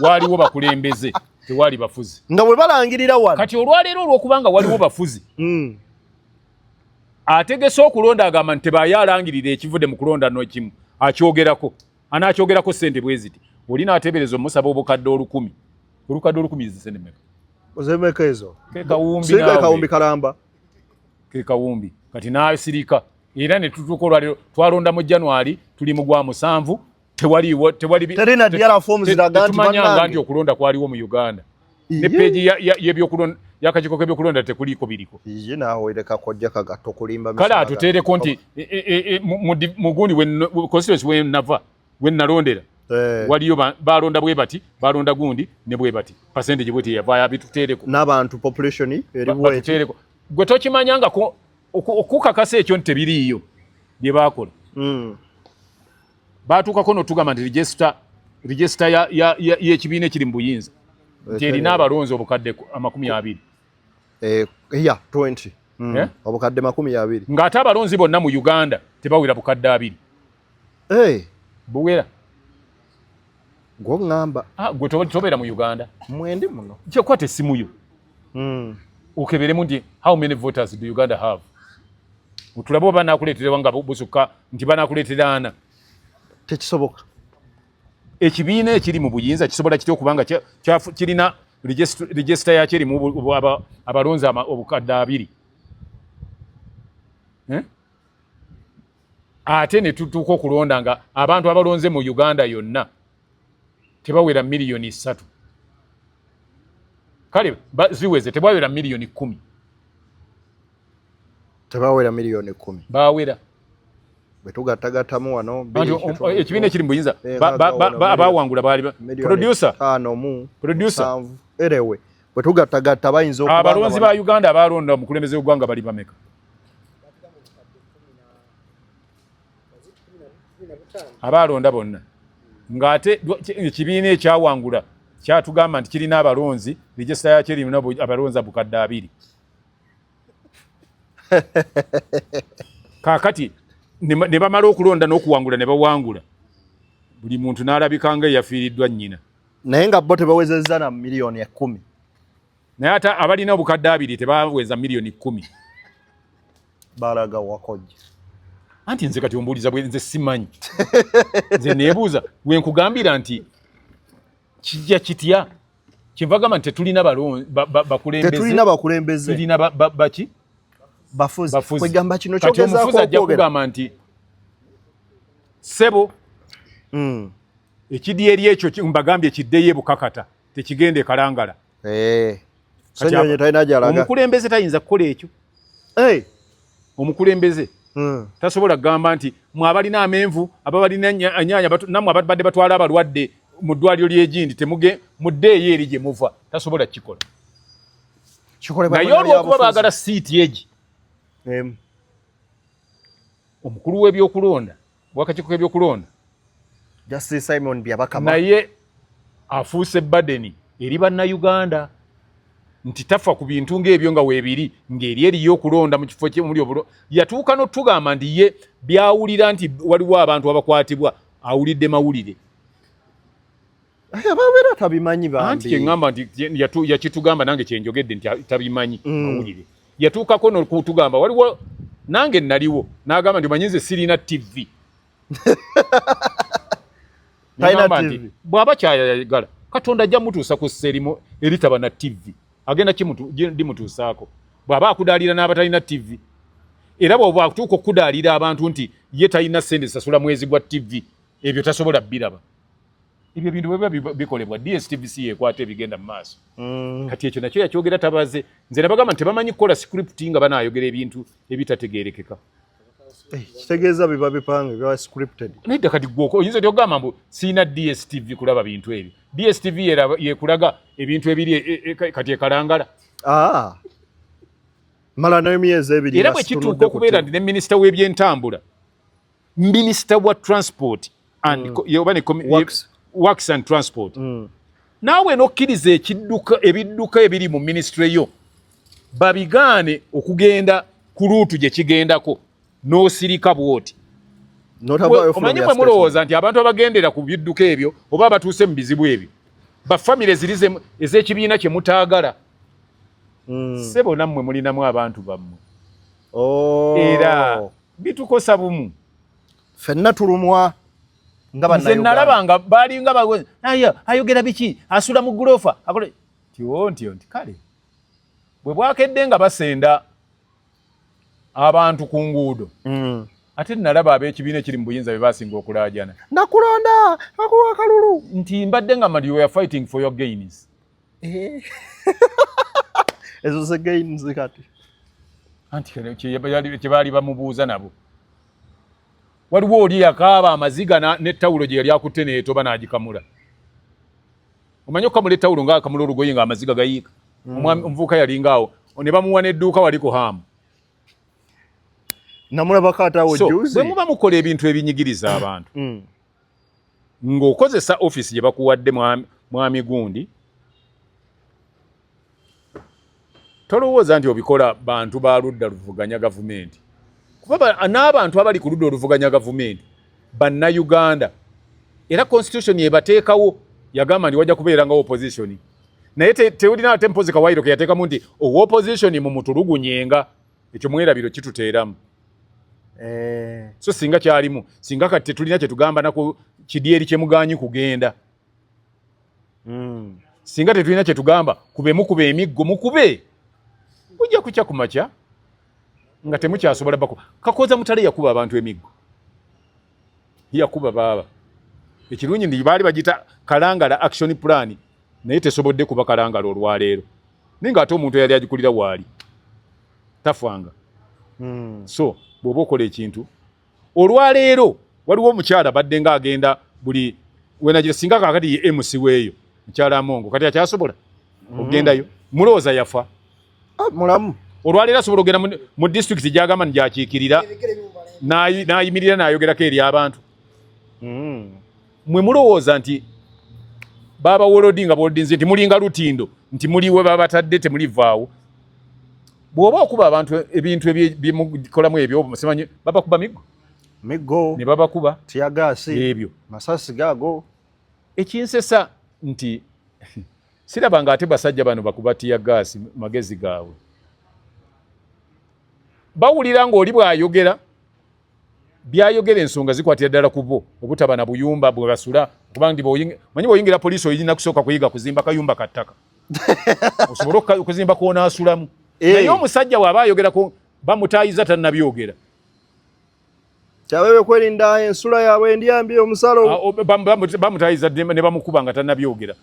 waliwo bakulembeze, tewali bafuzi. Nga bwe balangirira wano. Kati olwaleero olwokubanga waliwo bafuzi, ategese okulonda agamba nti tebayo alangirira ekivudde mu kulonda nokimu akyogerako, anakyogerako sente bwe ziti, oli naateebereza omusaba obukadde 1000, olukadde 1000 zisente meka? Ozemeka ezo? Ke kawumbi. Singa naawe. Kawumbi kalamba. Ke kawumbi. Kati n'asirika era ne tutuuka olwaleero, twalonda mu January, tuli mu gwa musanvu, tewaliwo tewali Terina DR forms ziraga nti tetumanyanga bannange. Nti okulonda kwaliwo mu Uganda ne peegi y'ebyokulonda y'akakiiko k'ebyokulonda tekuliiko biriko. Ye naawe leka kojja Kagatta okulimba. Kale atuteereko nti mu gundi constituency wenava wenalondera waliyo balonda bwe bati, balonda gundi ne bwe bati, percentage bweti yavaayo, abituteereko. N'abantu population eri bweti. Batuteereko. Gwe tokimanyangako okukakasa ekyo nti tebiriiyo bye baakola. Batuukako notugamba nti register y'ekibiina ekiri mu buyinza nti erina abalonzi obukadde 20. Ya 20. Eh? Obukadde 20. Ng'ate abalonzi bonna mu Uganda tebawera bukadde 20. Buwera. Gwoŋŋamba. Ah, gwe tobeera mu Uganda. Mwendi muno. Kyekwata essimu yo okeberemu nti how many voters do Uganda have, otulabe oba banakuleetera nga busukka nti banakuleetera ana. Tekisoboka. Ekibiina ekiri mu buyinza kisobola kitya okuba nga kirina register yakyo erimu abalonzi obukadde 20? Eh? Ate ne tutuuka okulonda nga abantu abalonze mu Uganda yonna tebawera miliyoni 3. Kale ziweze, tebawera miliyoni 10. Tebawera miliyoni 10. Bawera. Bwe tugattagattamu wano Anti ekibiina ekiri mu buyinza abawangula baali producer ttaano mu Producer. musanvu. Erewe bwe tugattagatta bayinza okuba nga Abalonzi ba Uganda abalonda omukulembeze w'eggwanga bali bameka? Abalonda bonna, ng'ate ekibiina ekyawangula kyatugamba nti kirina abalonzi, register yakyo erina abalonzi obukadde 20. Kaakati ne bamala okulonda n'okuwangula ne bawangula, buli muntu n'alabika nga eyafiiriddwa nnyina. Naye nga bo tebawezezza na miliyoni 10. Naye ate abalina obukadde 20 tebaweza miliyoni 10. Balaga wakojja? Anti nze kati ombuuliza bwe nze simanyi, nze neebuuza we nkugambira nti kijja kitya. Kyenva gamba nti tetulina bakulembeze. Tetulina bakulembeze. Tulina baki? Bafuzi. Bafuzi. Kwegamba kino Kati kyogezaako omufuzi ajja okwogera. kugamba nti ssebo, ekidyeri ekyo mbagambye kiddeyo ebukakata, tekigenda ekalangala. Kati Ssenyonyi talina gy'alaga. Omukulembeze tayinza kukola ekyo. Hey. Omukulembeze Tasobola kugamba nti mwe abalina amenvu, ababalina enyaanya, nammwe ababadde batwala abalwadde mu ddwaliro ly'egindi, temuge muddeeyo eri gye muva. Tasobola kukikola. Kikolebwa Naye olw'okuba baagala siiti egi, omukulu w'ebyokulonda, w'akakiiko k'ebyokulonda, Justice Simon Byabakama, naye afuuse burden eri Bannayuganda nti tafa ku bintu ng'ebyo nga weebiri ng'eri eriyo okulonda mu kifo kyemuli obulo. Yatuuka n'otugamba nti ye byawulira nti waliwo abantu abakwatibwa awulidde mawulire. Ababeera tabimanyi. Anti bambi. Kyeŋŋamba nti yakitugamba, nange kyenjogedde nti tabimanyi, mawulire. Yatuukako n'okutugamba waliwo, nange naliwo, n'agamba nti omanyi nze sirina TV. Talina Nagamba nti TV. Bw'aba kyayagala, Katonda ajja mutuusa ku ssa erimu eritaba na TV, agenda limutuusaako. Bw'aba akudaalira n'abatalina TV, era bw'oba atuuka okudaalira abantu nti ye talina ssente zisasula mwezi gwa TV, ebyo tasobola biraba. Ebyo bintu bwe biba bikolebwa DSTV si yeekwata ebigenda mu maaso. Kati ekyo nakyo yakyogera tabaze. Nze nabagamba nti tebamanyi kukola script nga banaayogera ebintu ebitategeerekeka. Eh, kitegeeza biba bipange, biba scripted. Nedda, kati gwe oyinza otya okugamba mbu siina DSTV kulaba bintu ebyo? DSTV yekulaga ebintu ebiri kati ekalangala. Ah. Mala n'emyezi 2 Era nga bwe situnudde kituuka ku okubeera TV. nti ne minisita w'ebyentambula, minisita wa transport and oba ne Works. Works and Transport, naawe n'okkiriza ekidduka, ebidduka ebiri mu minisitule yo babigaane okugenda ku route gye kigendako, n'osirika bw'oti. N'otavaayo Omanyi from mwe your mulowooza nti abantu abagendera ku bidduka ebyo oba abatuuse mu bizibu ebyo bafamire ziri ez'ekibiina kye mutaagala. Ssebo, nammwe mulinamu abantu bammwe. Oh. Era bitukosa bumu. Ffenna tulumwa nga Nze Bannayuganda. nalaba nga balinga ayo ayogera biki, asula mu gulofa, akola tiwo ntyo nti kale bwe bwakedde nga basenda abantu ku nguudo. Ate nalaba ab'ekibiina ekiri mu buyinza be basinga okulaajana. Nakulonda, akuwa akalulu. Nti mbadde nga mali, you are fighting for your gains. Eh. Ezo ze gains kati. Anti kye baali bamubuuza nabo, waliwo oli yakaaba amaziga n'ettawulo gye yali akutte neetoba n'agikamula. Omanyi okukamula ettawulo nga akamula olugoye ng'amaziga gayiika. Omuvubuka yalinga awo ne bamuwa n'edduuka wali ku haamu. Namulabako ate awo So juzi. bwe muba mukola ebintu ebinyigiriza abantu ng'okozesa ofiisi gye bakuwadde, mwami gundi, tolowooza nti obikola bantu ba ludda luvuganya gavumenti, kuba n'abantu abali ku ludda oluvuganya gavumenti Bannayuganda, era constitution ebateekawo yagamba nti wajja kubeera nga opposition, naye tewulina ate mpozi kawairo ke yateekamu nti owa opposition mumutulugunyenga. Ekyo mwerabiro kituteeramu. Eh. So singa kyalimu, singa kati tetulina kyetugamba naku kidyeri kyemuganyi kugenda. Singa tetulina kyetugamba kube mukuba emiggo, mukube kujja kukya ku makya nga temukyasobola bako. Kakoza Mutale yakuba abantu emiggo, yakuba baaba. Ekirungi nti baali bagita Kalangala Action Plan, naye tesobodde kuba Kalangala olwaleero, naye ng'ate omuntu eyali agikulira waali tafanga. So bw'oba okola ekintu olwaleero, waliwo omukyala badde nga agenda buli wenagira, singa kakati ye MC weeyo mukyala Amongo kati akyasobola okugendayo, mulowooza yafa? Ah, mulamu. Olwaleero asobola okugenda mu disitulikiti gyagamba nti gyakiikirira, n'ayimirira n'ayogerako eri abantu. Mwe mulowooza nti baba wolodi nga bolodinze nti mulinga lutindo, nti muliwe babatadde temulivaawo. Bw'oba okuba abantu ebintu byemukolamu ebyo, simanyi babakuba miggo. Miggo. Ne babakuba. Tear gas. Ebyo. Masasi gago. Ekinsesa nti siraba nga ate basajja bano bakuba tear gas magezi gaabwe. Bawulira ng'oli bw'ayogera byayogera, ensonga zikwatira ddala ku bo obutaba na buyumba bwe basula, kubanga ndi manyi bw'oyingira poliisi oyina kusooka kuyiga kuzimba kayumba ka ttaka osobole okuzimba kwonaasulamu. Naye omusajja bw'aba ayogerako bamutaayiza tannabyogera. Kyabe kwerinda ensula yaabwe endyambi omusalo. Ah, bamutayiza ne bamukuba nga tannabyogera.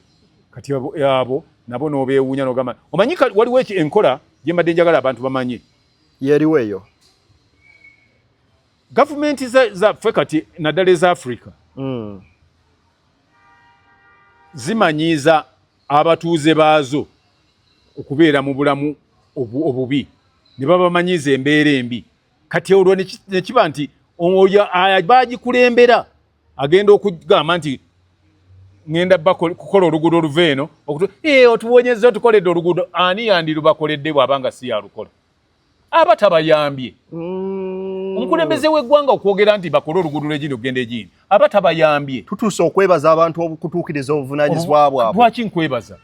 Kati abo nabo n'obeewuunya n'ogamba omanyi waliwo enkola gye mbadde njagala abantu bamanye. Yeriwo eyo. Gavumenti zaffe kati, naddala eza Africa, zimanyiiza abatuuze baazo okubeera mu bulamu obubi, ne babamanyiiza embeera embi. Kati olwo ne kiba nti oyo bagikulembera agenda okugamba nti ŋŋenda kukola oluguudo oluva eno, otuwonyezza, otukoledde oluguudo. Ani yandirubakoledde bw'aba nga si yalukola? Aba tabayambye. Omukulembeze w'eggwanga okwogera nti bakole oluguudo lw'egindi okugenda egindi, aba tabayambye. Tutuuse okwebaza abantu okutuukiriza obuvunaanyizibwa bwabwe. Lwaki nkwebaza?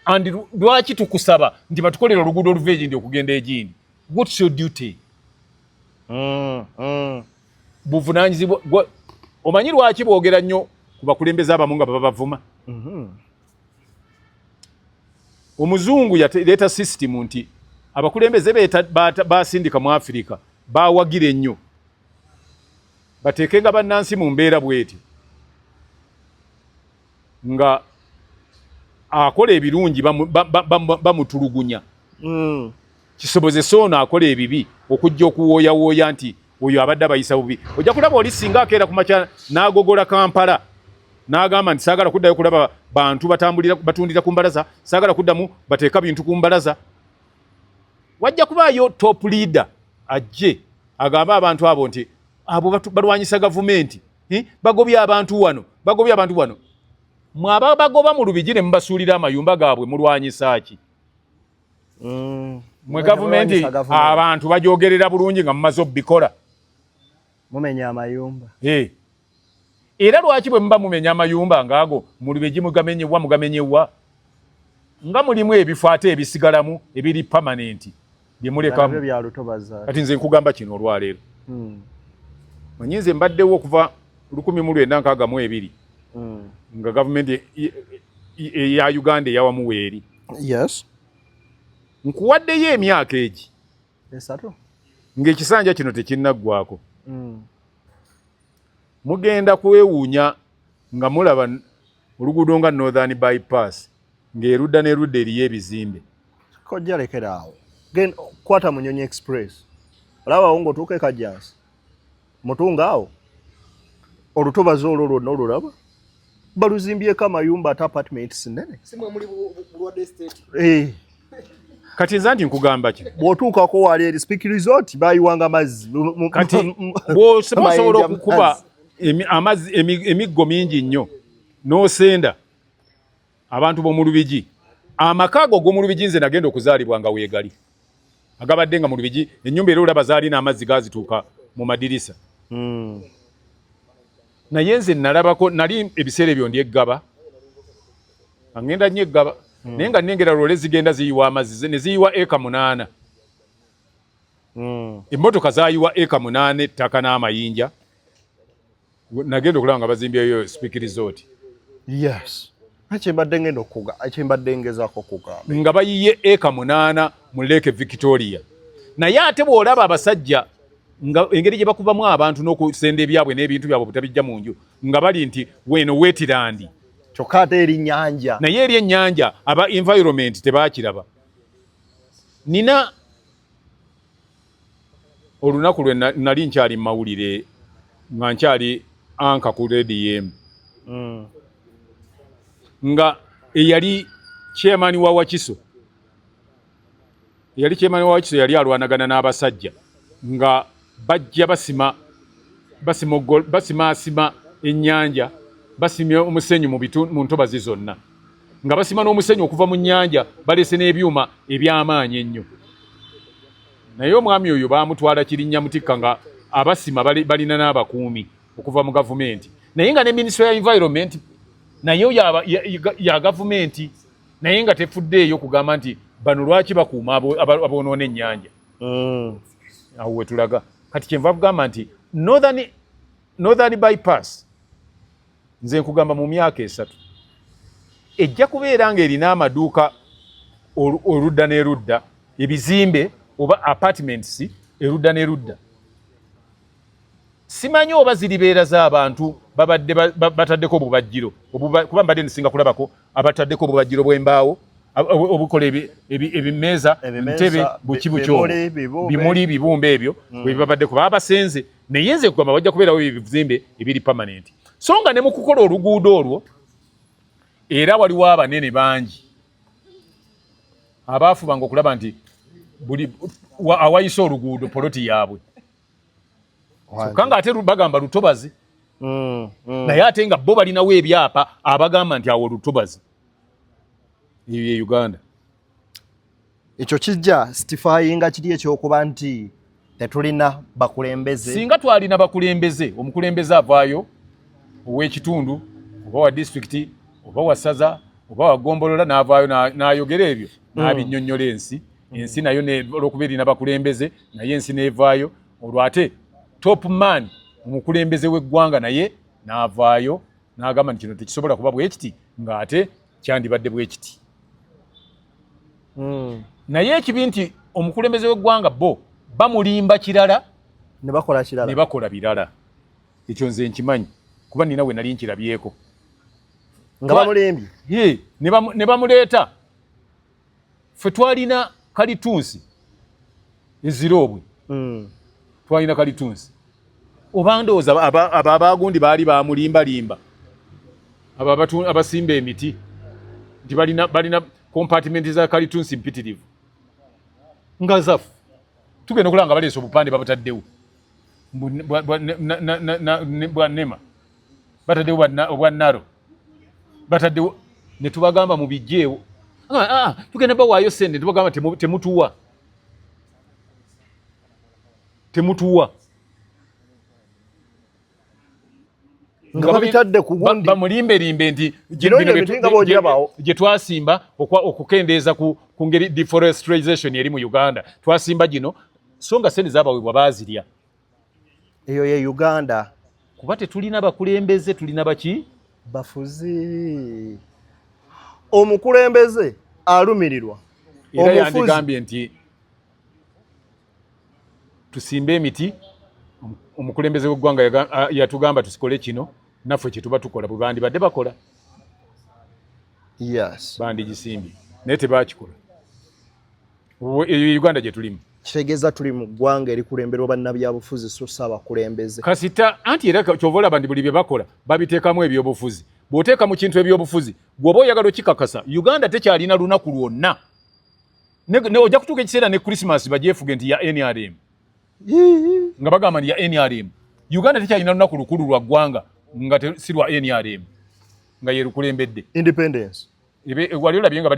And lwaki tukusaba nti batukolere oluguudo oluva egindi okugenda egindi? What's your duty? Buvunanyizibwa. Omanyi lwaki boogera nnyo ku bakulembeze abamu nga baba bavuma? Omuzungu yaleeta system nti abakulembeze basindika mu Afirika bawagira ennyo bateekenga bannansi mu mbeera bwetyo, nga akola ebirungi bamutulugunya, kisobozese ono akola ebibi okujja okuwooyawooya nti oyo abadde abayisa bubi. Ojja kulaba oli singa akeera ku makya n'agogola Kampala n'agamba nti saagala kuddayo kulaba bantu batambulira batundira ku mbalaza, saagala kuddamu bateeka bintu ku mbalaza, wajja kubaayo top leader ajje agambe abantu abo nti abo balwanyisa gavumenti, bagobye abantu wano, bagobye abantu wano. Mwaba bagoba mu Lubigi ne mubasuulira amayumba gaabwe, mulwanyisa ki? Mwe gavumenti abantu bajogerera bulungi nga mumaze obikola. Mumenya amayumba. Era lwaki bwe muba mumenya amayumba ngaago mu Lubigi mugamenyewa, mugamenyewa nga mulimu ebifo ate ebisigalamu ebiri permanent bye mulekamu? Kati nze nkugamba kino olwaleero, manyi nze mbaddewo okuva 1962, nga gavumenti eya Uganda eyawamu weeri. Nkuwaddeyo emyaka egi 3 ng'ekisanja kino tekinnaggwako. Mugenda kwewuunya nga mulaba oluguudo nga Northern Bypass ng'erudda n'erudda eriyo ebizimbe. Kojja, lekera awo. Kwata Munyonyi Express, olabawo ng'otuuka e Kajjansi, Mutunga awo, olutobazi olwo lwonna olulaba baluzimbyeko amayumba ate apartments nene. Eh. Kati nze nti nkugamba ki? Bw'otuukako wali eri Speke Resort, bayiwanga mazzi. Kati bw'osobola okukuba amazzi emiggo mingi nnyo n'osenda abantu b'omu Lubigi, amaka ago ag'omu Lubigi nze nagenda okuzaalibwa nga weegali, agabadde nga mu Lubigi ennyumba era olaba zaalina amazzi gazituuka mu madirisa. Naye nze nalabako, nali ebiseera ebyo ndi eggaba, ngenda nnyo eggaba, naye nga nnengera loole zigenda ziyiwa amazzi ne ziyiwa eka 8. Emmotoka zayiwa eka 8 ettaka n'amayinja. Nagenda okulaba nga bazimbyeyo Speke Resort. Yes, kyembadde ngenda okuga, kyembadde ngezaako okugamba. Nga bayiye eka 8 mu Lake Victoria. Naye ate bw'olaba abasajja nga engeri gye bakubamu abantu n'okusenda ebyabwe n'ebintu byabwe obutabijja mu nju, nga bali nti weno wetland. Kyokka ate eri nnyanja. Naye eri ennyanja, aba environment tebakiraba. Nina olunaku lwe nali nkyali mu mawulire, nga nkyali anchor ku rediyo emu, nga eyali chairman wa Wakiso, eyali chairman wa Wakiso yali alwanagana n'abasajja nga bajja basima basimaasima ennyanja, basimye omusenyu mu ntobazi zonna, nga basima n'omusenyu okuva mu nnyanja, baleese n'ebyuma eby'amaanyi ennyo. Naye omwami oyo baamutwala Kirinnya Mutikka, nga abasima balina n'abakuumi okuva mu gavumenti, naye nga ne Ministry ya Environment naye ya gavumenti, naye nga tefuddeeyo kugamba nti bano lwaki bakuuma aboonoona ennyanja. Awo wetulaga. Kati kyenva kugamba nti Northern Bypass, nze nkugamba mu myaka 3 ejja kubeera ng'erina amaduuka oludda n'erudda, ebizimbe oba apartments erudda n'erudda. Simanyi oba ziribeera z'abantu babadde bataddeko obubajjiro, kuba mbadde nsinga kulabako abataddeko obubajjiro bw'embaawo. Obukola ebimeeza, ntebe, buki bukyo, bimuli, bibumbe ebyo bwe babadde kuba basenze. Naye nze kugamba wajja kubeerawo ebizimbe ebiri permanent. So nga ne mu kukola oluguudo olwo era waliwo abanene bangi abaafubanga okulaba nti buli awayise oluguudo poloti yaabwe, kyokka nga ate bagamba lutobazi, naye ate nga bo balinawo ebyapa abagamba nti awo lutobazi. Eyo ye Uganda. Ekyo kijja justifyinga kiri ekyokuba nti tetulina bakulembeze. Singa twalina bakulembeze, omukulembeze avaayo ow'ekitundu oba wa disitulikiti oba wa ssaza oba wa ggombolola n'avaayo n'ayogera ebyo, n'abinnyonnyola ensi. Ensi nayo olw'okuba erina bakulembeze, naye ensi n'evaayo. Olwo ate top man, omukulembeze w'eggwanga, naye n'avaayo n'agamba nti kino tekisobola kuba bwe kiti, ng'ate kyandibadde bwe kiti. Naye ekibi nti omukulembeze w'eggwanga bo bamulimba kirala ne bakola kirala. Ne bakola birala. Ekyo nze nkimanyi kuba nina we nali nkirabyeko. Nga bamulimbye. Ye, ne bamuleeta. Ffe twalina kalitunsi eziroobwe. Twalina kalitunsi oba ndowooza abo abagundi baali bamulimbalimba, abo abasimba emiti, nti balina compartment za kalitunsi mpitirivu nga zaffe. Tugenda okulaba nga baleese obupande babutaddewo mbu bwa NEMA bataddewo, obwa NARO bataddewo, ne tubagamba mubijjeewo. Ah, ah, tugenda bawaayo sente. Tubagamba temutuwa, temutuwa. Nga babitadde ku gundi. Bamulimbelimbe nti Bino bino ebintu nga bw'ogirabawo. Gye twasimba okukendeeza ku ngeri deforestation eri mu Uganda, twasimba gino, so nga sente zabaweebwa baazirya. Eyo ye Uganda. Kuba tetulina bakulembeze, tulina baki? Bafuzi. Omukulembeze alumirirwa era omufuzi. Yandigambye nti tusimbe emiti, omukulembeze w'eggwanga yatugamba tusikole kino, naffe kyetuba tukola. Bwe bandibadde bakola, bandigisimbye, naye tebakikola. Eyo Uganda gye tulimu. Kitegeeza tuli mu ggwanga erikulemberwa bannabyabufuzi so si abakulembeze. Kasita anti era kyova olaba nti buli bye bakola babiteekamu ebyobufuzi. Bw'oteeka mu kintu ebyobufuzi, bw'oba oyagala okikakasa, Uganda tekyalina lunaku lwonna. Ojja kutuuka ekiseera ne Christmas bagyefuge nti ya NRM, nga bagamba nti ya NRM. Uganda tekyalina lunaku lukulu lwa ggwanga nga si lwa NRM nga yerukulembedde. Independence. Wali olabye nga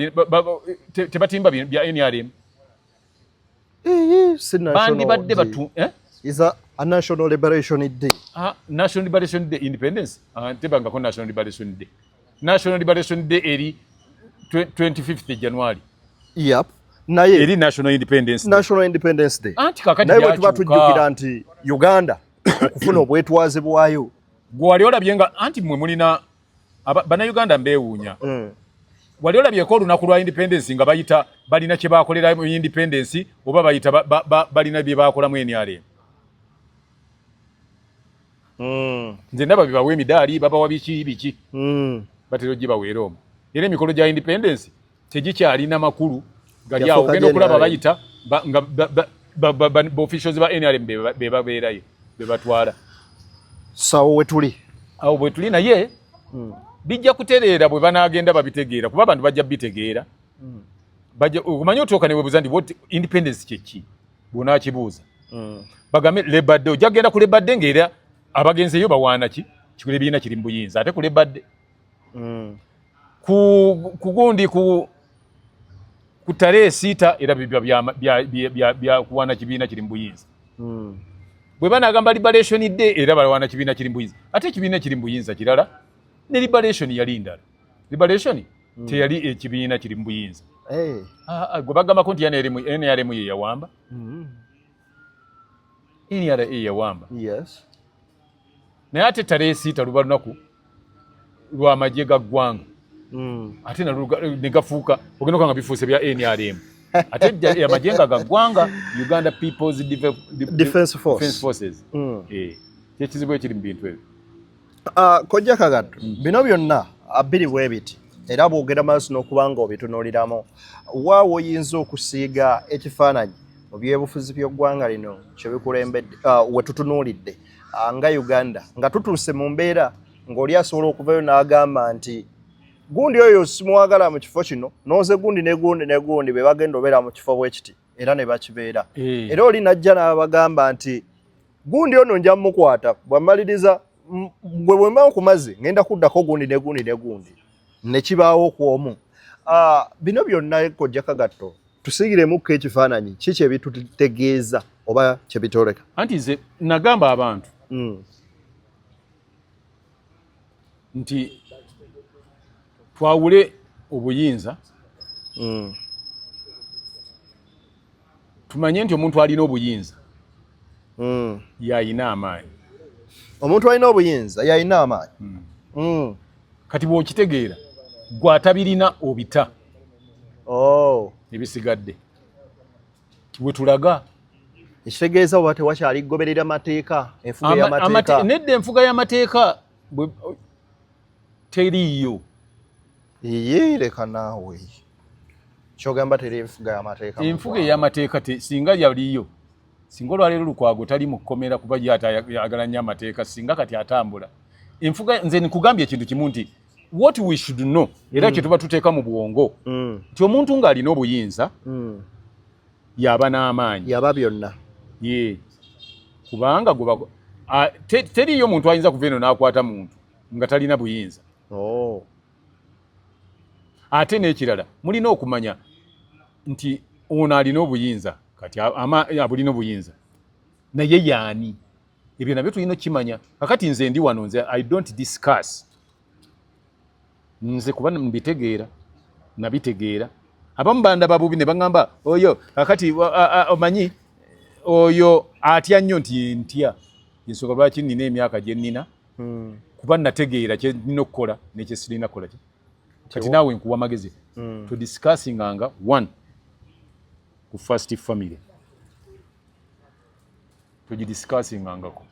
tebatimba bya NRM? Si national Bandibadde day. batu, eh? Is a national liberation day. Ah, National Liberation Day, independence. Ah, tebangako National Liberation Day. National Liberation Day eri 25th January. Yep. Naye eri National Independence Day. National Independence Day. Anti kakati Naye bwe tuba byakyuka. tujjukira nti Uganda okufuna obwetwaze bwayo. Gwe wali olabye nga anti mmwe mulina Bannayuganda mbeewuunya. Wali olabyeko olunaku lwa independence nga bayita balina kye bakolera mu independence, oba bayita balina bye bakolamu NRM? Nze ndaba bibawa emidaali, babawa biki biki. Batera ogibaweera omwo. Era emikolo gya independence tegikyalina makulu gali awo. Yafuuka Ogenda okulaba NRM. bayita nga ba officials ba NRM be babeerayo, be batwala. Sawo we tuli. Awo bwe tuli, naye bijja kutereera bwe banaagenda babitegeera, kuba abantu bajja bitegeera. Bajja okumanya otuuka ne weebuuza nti what independence kye ki, bw'onaakibuuza. Bagambe Labor Day, ojja kugenda ku Labor Day ng'era abagenzeeyo bawaana ki kikula ebiina kiri mu buyinza ate ku Labor Day. Ku gundi ku tarehe 6 era biba bya kuwaana kibiina kiri mu buyinza. Bwe banaagamba Liberation Day era bawaana kibiina kiri mu buyinza, ate ekibiina kiri mu buyinza kirala ne liberation yali ndala. Liberation teyali ekibiina kiri mu buyinza. Hey. Ah, ah, gwe bagambako nti NRM, NRM ye yawamba. NRA yawamba. Naye ate tarehe 6 luba lunaku lw'amagye ga ggwanga. Ate nalwo ne gafuuka, ogenda okanga bifuuse bya NRM. Ate amagye nga ga ggwanga, Uganda People's Defense Force. Defense Forces. Eh, kyekizibu ekiri mu bintu ebyo. Kojja Kagatto, bino byonna abiri bwe biti. Era bwogera maaso n'okuba nga obitunuuliramu, wa woyinza okusiiga ekifaananyi mu byebufuzi by'eggwanga lino kyebikulembedde, we tutunuulidde nga Uganda, nga tutuuse mu mbeera ng'oli asobola okuvayo n'agamba nti gundi oyo simwagala mu kifo kino, nooze gundi ne gundi ne gundi be bagenda obeera mu kifo bwe kiti, era ne bakibeera. Era oli najja n'abagamba nti gundi ono nja mukwata, bw'amaliriza gwe bwe mba nkumaze ngenda kuddako gundi ne gundi ne gundi, ne kibaawo ku omu. Bino byonna, Kojja Kagatto, tusiigiremukko ekifaananyi ki kye bitutegeeza oba kye bitoleka? Anti nze nagamba abantu nti twawule obuyinza, tumanye nti omuntu alina obuyinza yayina amaanyi. Omuntu alina obuyinza yalina amaanyi. Kati bw'okitegeera, gwe atabirina obita. Ebisigadde wetulaga. Ekitegeeza oba tewakyali kugoberera mateeka, enfuga y'amateeka? Nedda, enfuga y'amateeka teriiyo. Iye, leka naawe, kyogamba teri enfuga y'amateeka mu Enfuga ggwanga? ey'amateeka singa yaliyo, singa olwaleero Lukwago tali mu kkomera, kuba ye ayagala nnyo amateeka, singa kati atambula. Enfuga, nze nkugambye ekintu kimu nti what we should know, era kye tuba tuteeka mu bwongo, nti omuntu ng'alina obuyinza yaba n'amaanyi. Yaba byonna. Ye kubanga teriiyo muntu ayinza kuva eno n'akwata muntu nga talina buyinza. Ate n'ekirala, mulina okumanya nti ono alina obuyinza, kati abulina obuyinza, naye yaani? Ebyo nabyo tulina okukimanya. Kakati nze ndi wano, nze I don't discuss, nze kuba mbitegeera, nabitegeera. Abamu bandaba bubi ne baŋŋamba oyo kakati omanyi oyo atya nnyo, nti ntya ensonga lwaki nina emyaka gye nnina, kuba nategeera kye nnina okukola nekyesirina kukola. Ki kati naawe nkuwa magezi, todiscussinganga one ku first family, togidiscussingangako.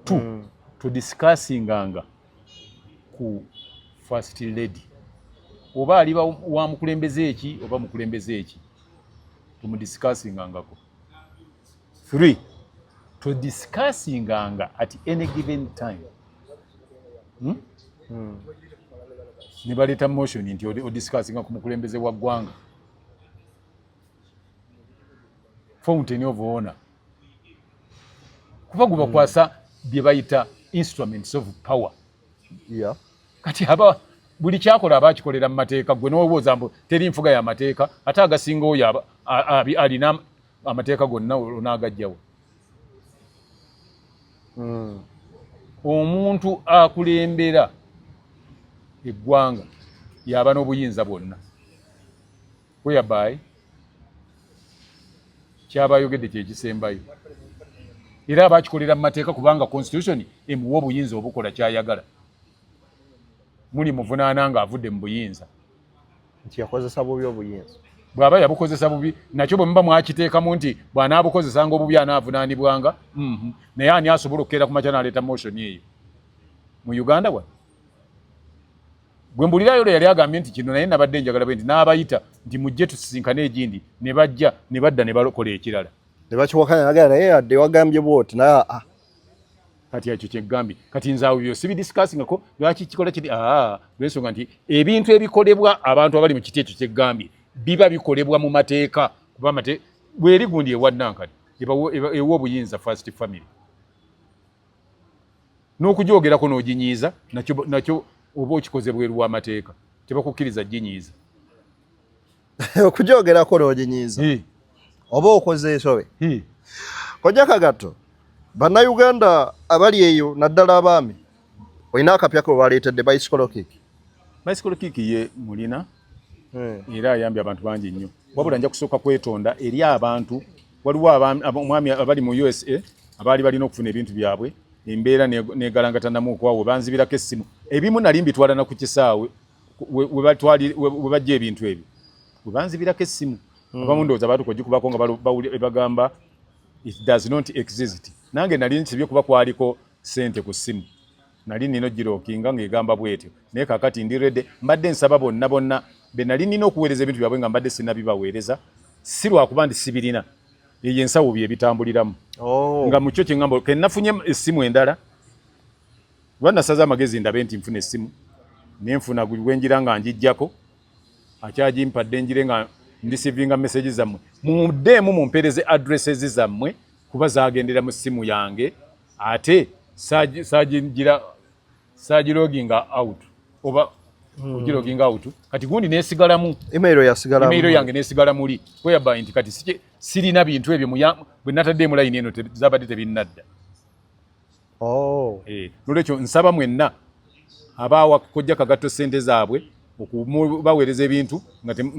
Two, todiscussinganga ku first lady, oba aliba wa mukulembeze eki oba mukulembeze eki, tomudiscussingangako. Three, todiscussinganga at any given time, Ne baleeta motion nti odiscussinga ku mukulembeze wa ggwanga, fountain of honor, kuba gubakwasa bye bayita instruments of power. Kati aba buli kyakola aba akikolera mu mateeka. Gwe n'owooza mbu teri nfuga ya mateeka, ate agasinga oyo alina amateeka gonna onaagajjawo. Omuntu akulembera eggwanga yaba n'obuyinza bwonna, whereby kyaba ayogedde kyekisembayo, era aba akikolera mu mateeka, kubanga constitution emuwa obuyinza obukola kyayagala. Muli muvunaana ng'avudde mu buyinza. Nti yakozesa bubi obuyinza. Bw'aba yabukozesa bubi, nakyo bwe muba mwakiteekamu nti bw'anaabukozesanga obubi anaavunaanibwanga. Naye ani asobola okukeera ku makya n'aleeta motion eyo mu Uganda? Wa gwe mbulirayo lwe yali agambye nti kino, naye nabadde njagala bwe nti n'abayita nti mujje tusisinkane egindi, ne bajja ne badda ne bakola ekirala. Ne bakiwakanya, nagala naye yadde wagambye bwoti naye ah. Kati ekyo kyegambye. Kati nze awo byo sibidiscussingako. Lwaki kikola kiri? Aa, lwensonga nti ebintu ebikolebwa abantu abali mu kiti ekyo kyegambye biba bikolebwa mu mateeka, kuba bweri gundi ewa Nankani ewa obuyinza first family, n'okugyogerako n'oginyiiza nakyo oba okikoze bweru w'amateeka, tebakukkiriza ginyiiza. Okugyogerako n'oginyiiza oba okoze ensobe. Kojja Kagatto, Bannayuganda abali eyo, naddala abaami, olina akapya ke baleetedde, bicycle kick. Bicycle kick ye mulina, era ayambye abantu bangi nnyo. Wabula nja kusooka kwetonda eri abantu. Waliwo omwami abali mu USA abaali balina okufuna ebintu byabwe, embeera negalangatanamu okwawe, banzibirako essimu. Ebimu nali mbitwala na ku kisaawe we bajja ebintu ebyo, we banzibirako essimu. Abamu ndowooza baatuka ogikubako nga bagamba it does not exist. Nange nali nsibye kuba kwaliko sente ku ssimu. Nali nina ogirockinga ng'egamba bwetyo, naye kakati ndi ready. Mbadde nsaba bonna bonna be nali nina okuweereza ebintu byabwe nga mbadde sinnabibaweereza, si lwakuba nti sibirina, eyo ensawo bye bitambuliramu. Nga mukyo kyeŋŋamba ke nafunye essimu endala, lwa nasaze amagezi ndabe nti nfuna essimu, nenfuna gwenjira nga njijjako akyagimpadde, njire nga ndeceivinga message zammwe. Muddeemu mumpeereze addresses zammwe, kuba zagendera mu ssimu yange, ate sagigira sagiloginga out oba ogiloginga out. Kati gundi nesigalamu. Email yasigalamu. Email yange nesigala muli, whereby nti kati sirina bintu ebyo bwe natadde mu line eno zabadde tebinnadda. Nolwekyo nsaba mwenna abaawa Kojja Kagatto sente zaabwe okubaweereza ebintu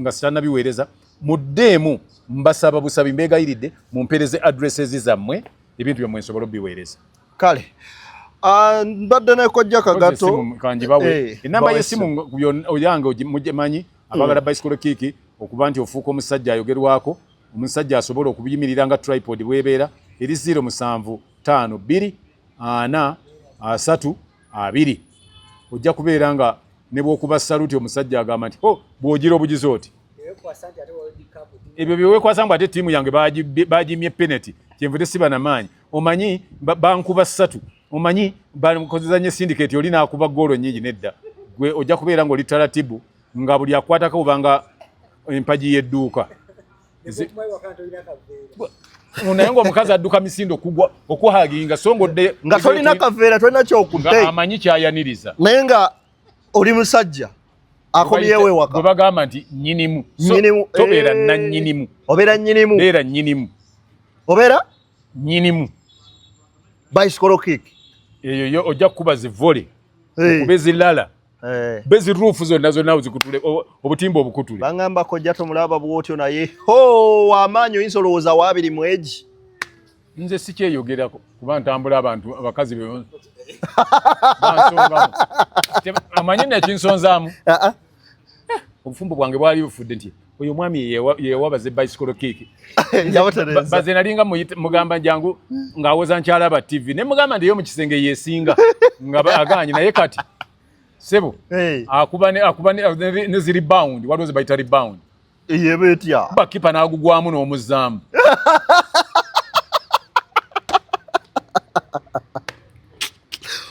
nga sitannabiweereza, muddeemu, mbasaba busabi, mbeegayiridde mumpeereze addresses zammwe, ebintu byammwe nsobole obiweereza. Kale, mbadde ne Kojja Kagatto. Kanjibawe enamba y'essimu yange. Mugimanyi abagala bicycle kick, okuba nti ofuuka omusajja ayogerwako, omusajja asobola okuyimirira nga tripod bwebeera, eri 0752 4 3 2. Ojja kubeera nga ne bw'okuba saluti, omusajja agamba nti o bw'ogira obugizi oti ebyo byewekwasa mbu ate ttiimu yange bagimye penalty, kyenvudde siba na maanyi. Omanyi bankuba ssatu, omanyi bakozezanye syndicate, oli n'akuba goolo nnyingi. Nedda, gwe ojja kubeera ng'oli taratibu, nga buli akwatako obanga empagi y'edduuka, naye ng'omukazi adduka misinde okugwa okuhaginga, so ng'odde nga tolina kaveera, tolina kyokudde. Nga amanyi kyayaniriza. Naye nga oli musajja akomyewo ewaka. Gwe bagamba nti nnyinimu. So, Nnyinimu, tobeera eh. nannyinimu. Obeera nnyinimu. Beera nnyinimu. Obeera nnyinimu. Bicycle kick. Eyo yo ojja kukuba zi volley, okube zilala, bezi ruufu zonna zonna ozikutule, obutimba obukutule. Bangamba Kojja tomulaba bwotyo, naye ho amaanyi oyinza olowooza waabiri mu egi. Nze sikyeyogerako kuba ntambula abantu abakazi be bansongamu. Amanyi nekinsonzaamu? Ah, ah. Obufumbo bwange bwali bufudde nti oyo omwami yewabaze bicycle kick. Yabatereeza. Baze nalinga mugamba jangu ng'awoza nkyalaba TV, ne mugamba ndi yo mu kisenge yesinga nga aganye. Naye kati sebo akuba ne zi rebound, waliwo ze bayita rebound. Yeba etya? Kuba kipa n'agugwamu n'omuzaamu.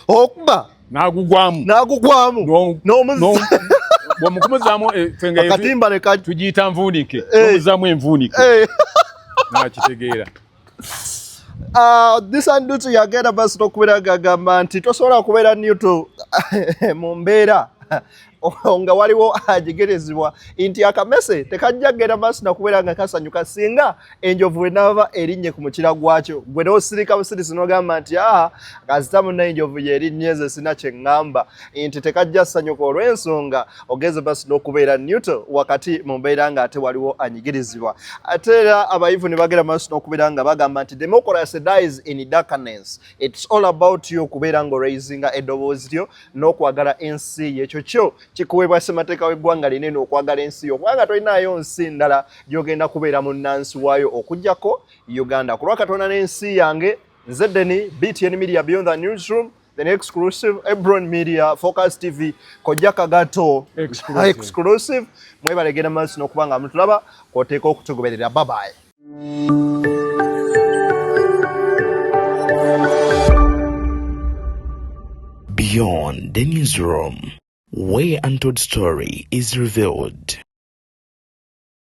Okuba n'agugwamu. N'agugwamu. Bw'omukumuzaamu ffe nga akatimba ne tugiyita nvuunike. N'omuzaamu envuunike, nakitegeera. This Andutu yagenda basi n'okubeera ng'agamba nti tosobola kubeera neutral mu mbeera nga waliwo agigerezebwa, nti akamese tekajja kgenda maaso nakubeera nga kasanyuka singa enjovu enaava erinnye ku mukira gwakyo, gwe n'osirika busirisi n'ogamba nti aa kazita munna enjovu yerinnye, nze sina kye ŋŋamba, nti tekajja ssanyuka olw'ensonga ogenze basi n'okubeera neutral wakati mu mbeera ng'ate waliwo anyigirizibwa. Ate era abayivu ne bagenda maaso n'okubeera nga bagamba nti democracy dies in darkness. It's all about you okubeera ng'oraisinga eddoboozi lyo n'okwagala ensi yo. Ekyo kyo kikuweebwa ssemateeka w'eggwanga linene, okwagala ensi yo, kubanga tolinayo nsi ndala gy'ogenda kubeera munnansi waayo okuggyako Uganda. Ku lwa Katonda n'ensi yange, nze Deni, BTN Media, Beyond the Newsroom, the exclusive Ebron Media, Focus TV, Kojja Kagatto Exclusive. Exclusive. Mwebale genda maaso n'okuba nga mutulaba, kwoteeka okutugoberera. Bye bye. Beyond the Newsroom, where untold story is revealed.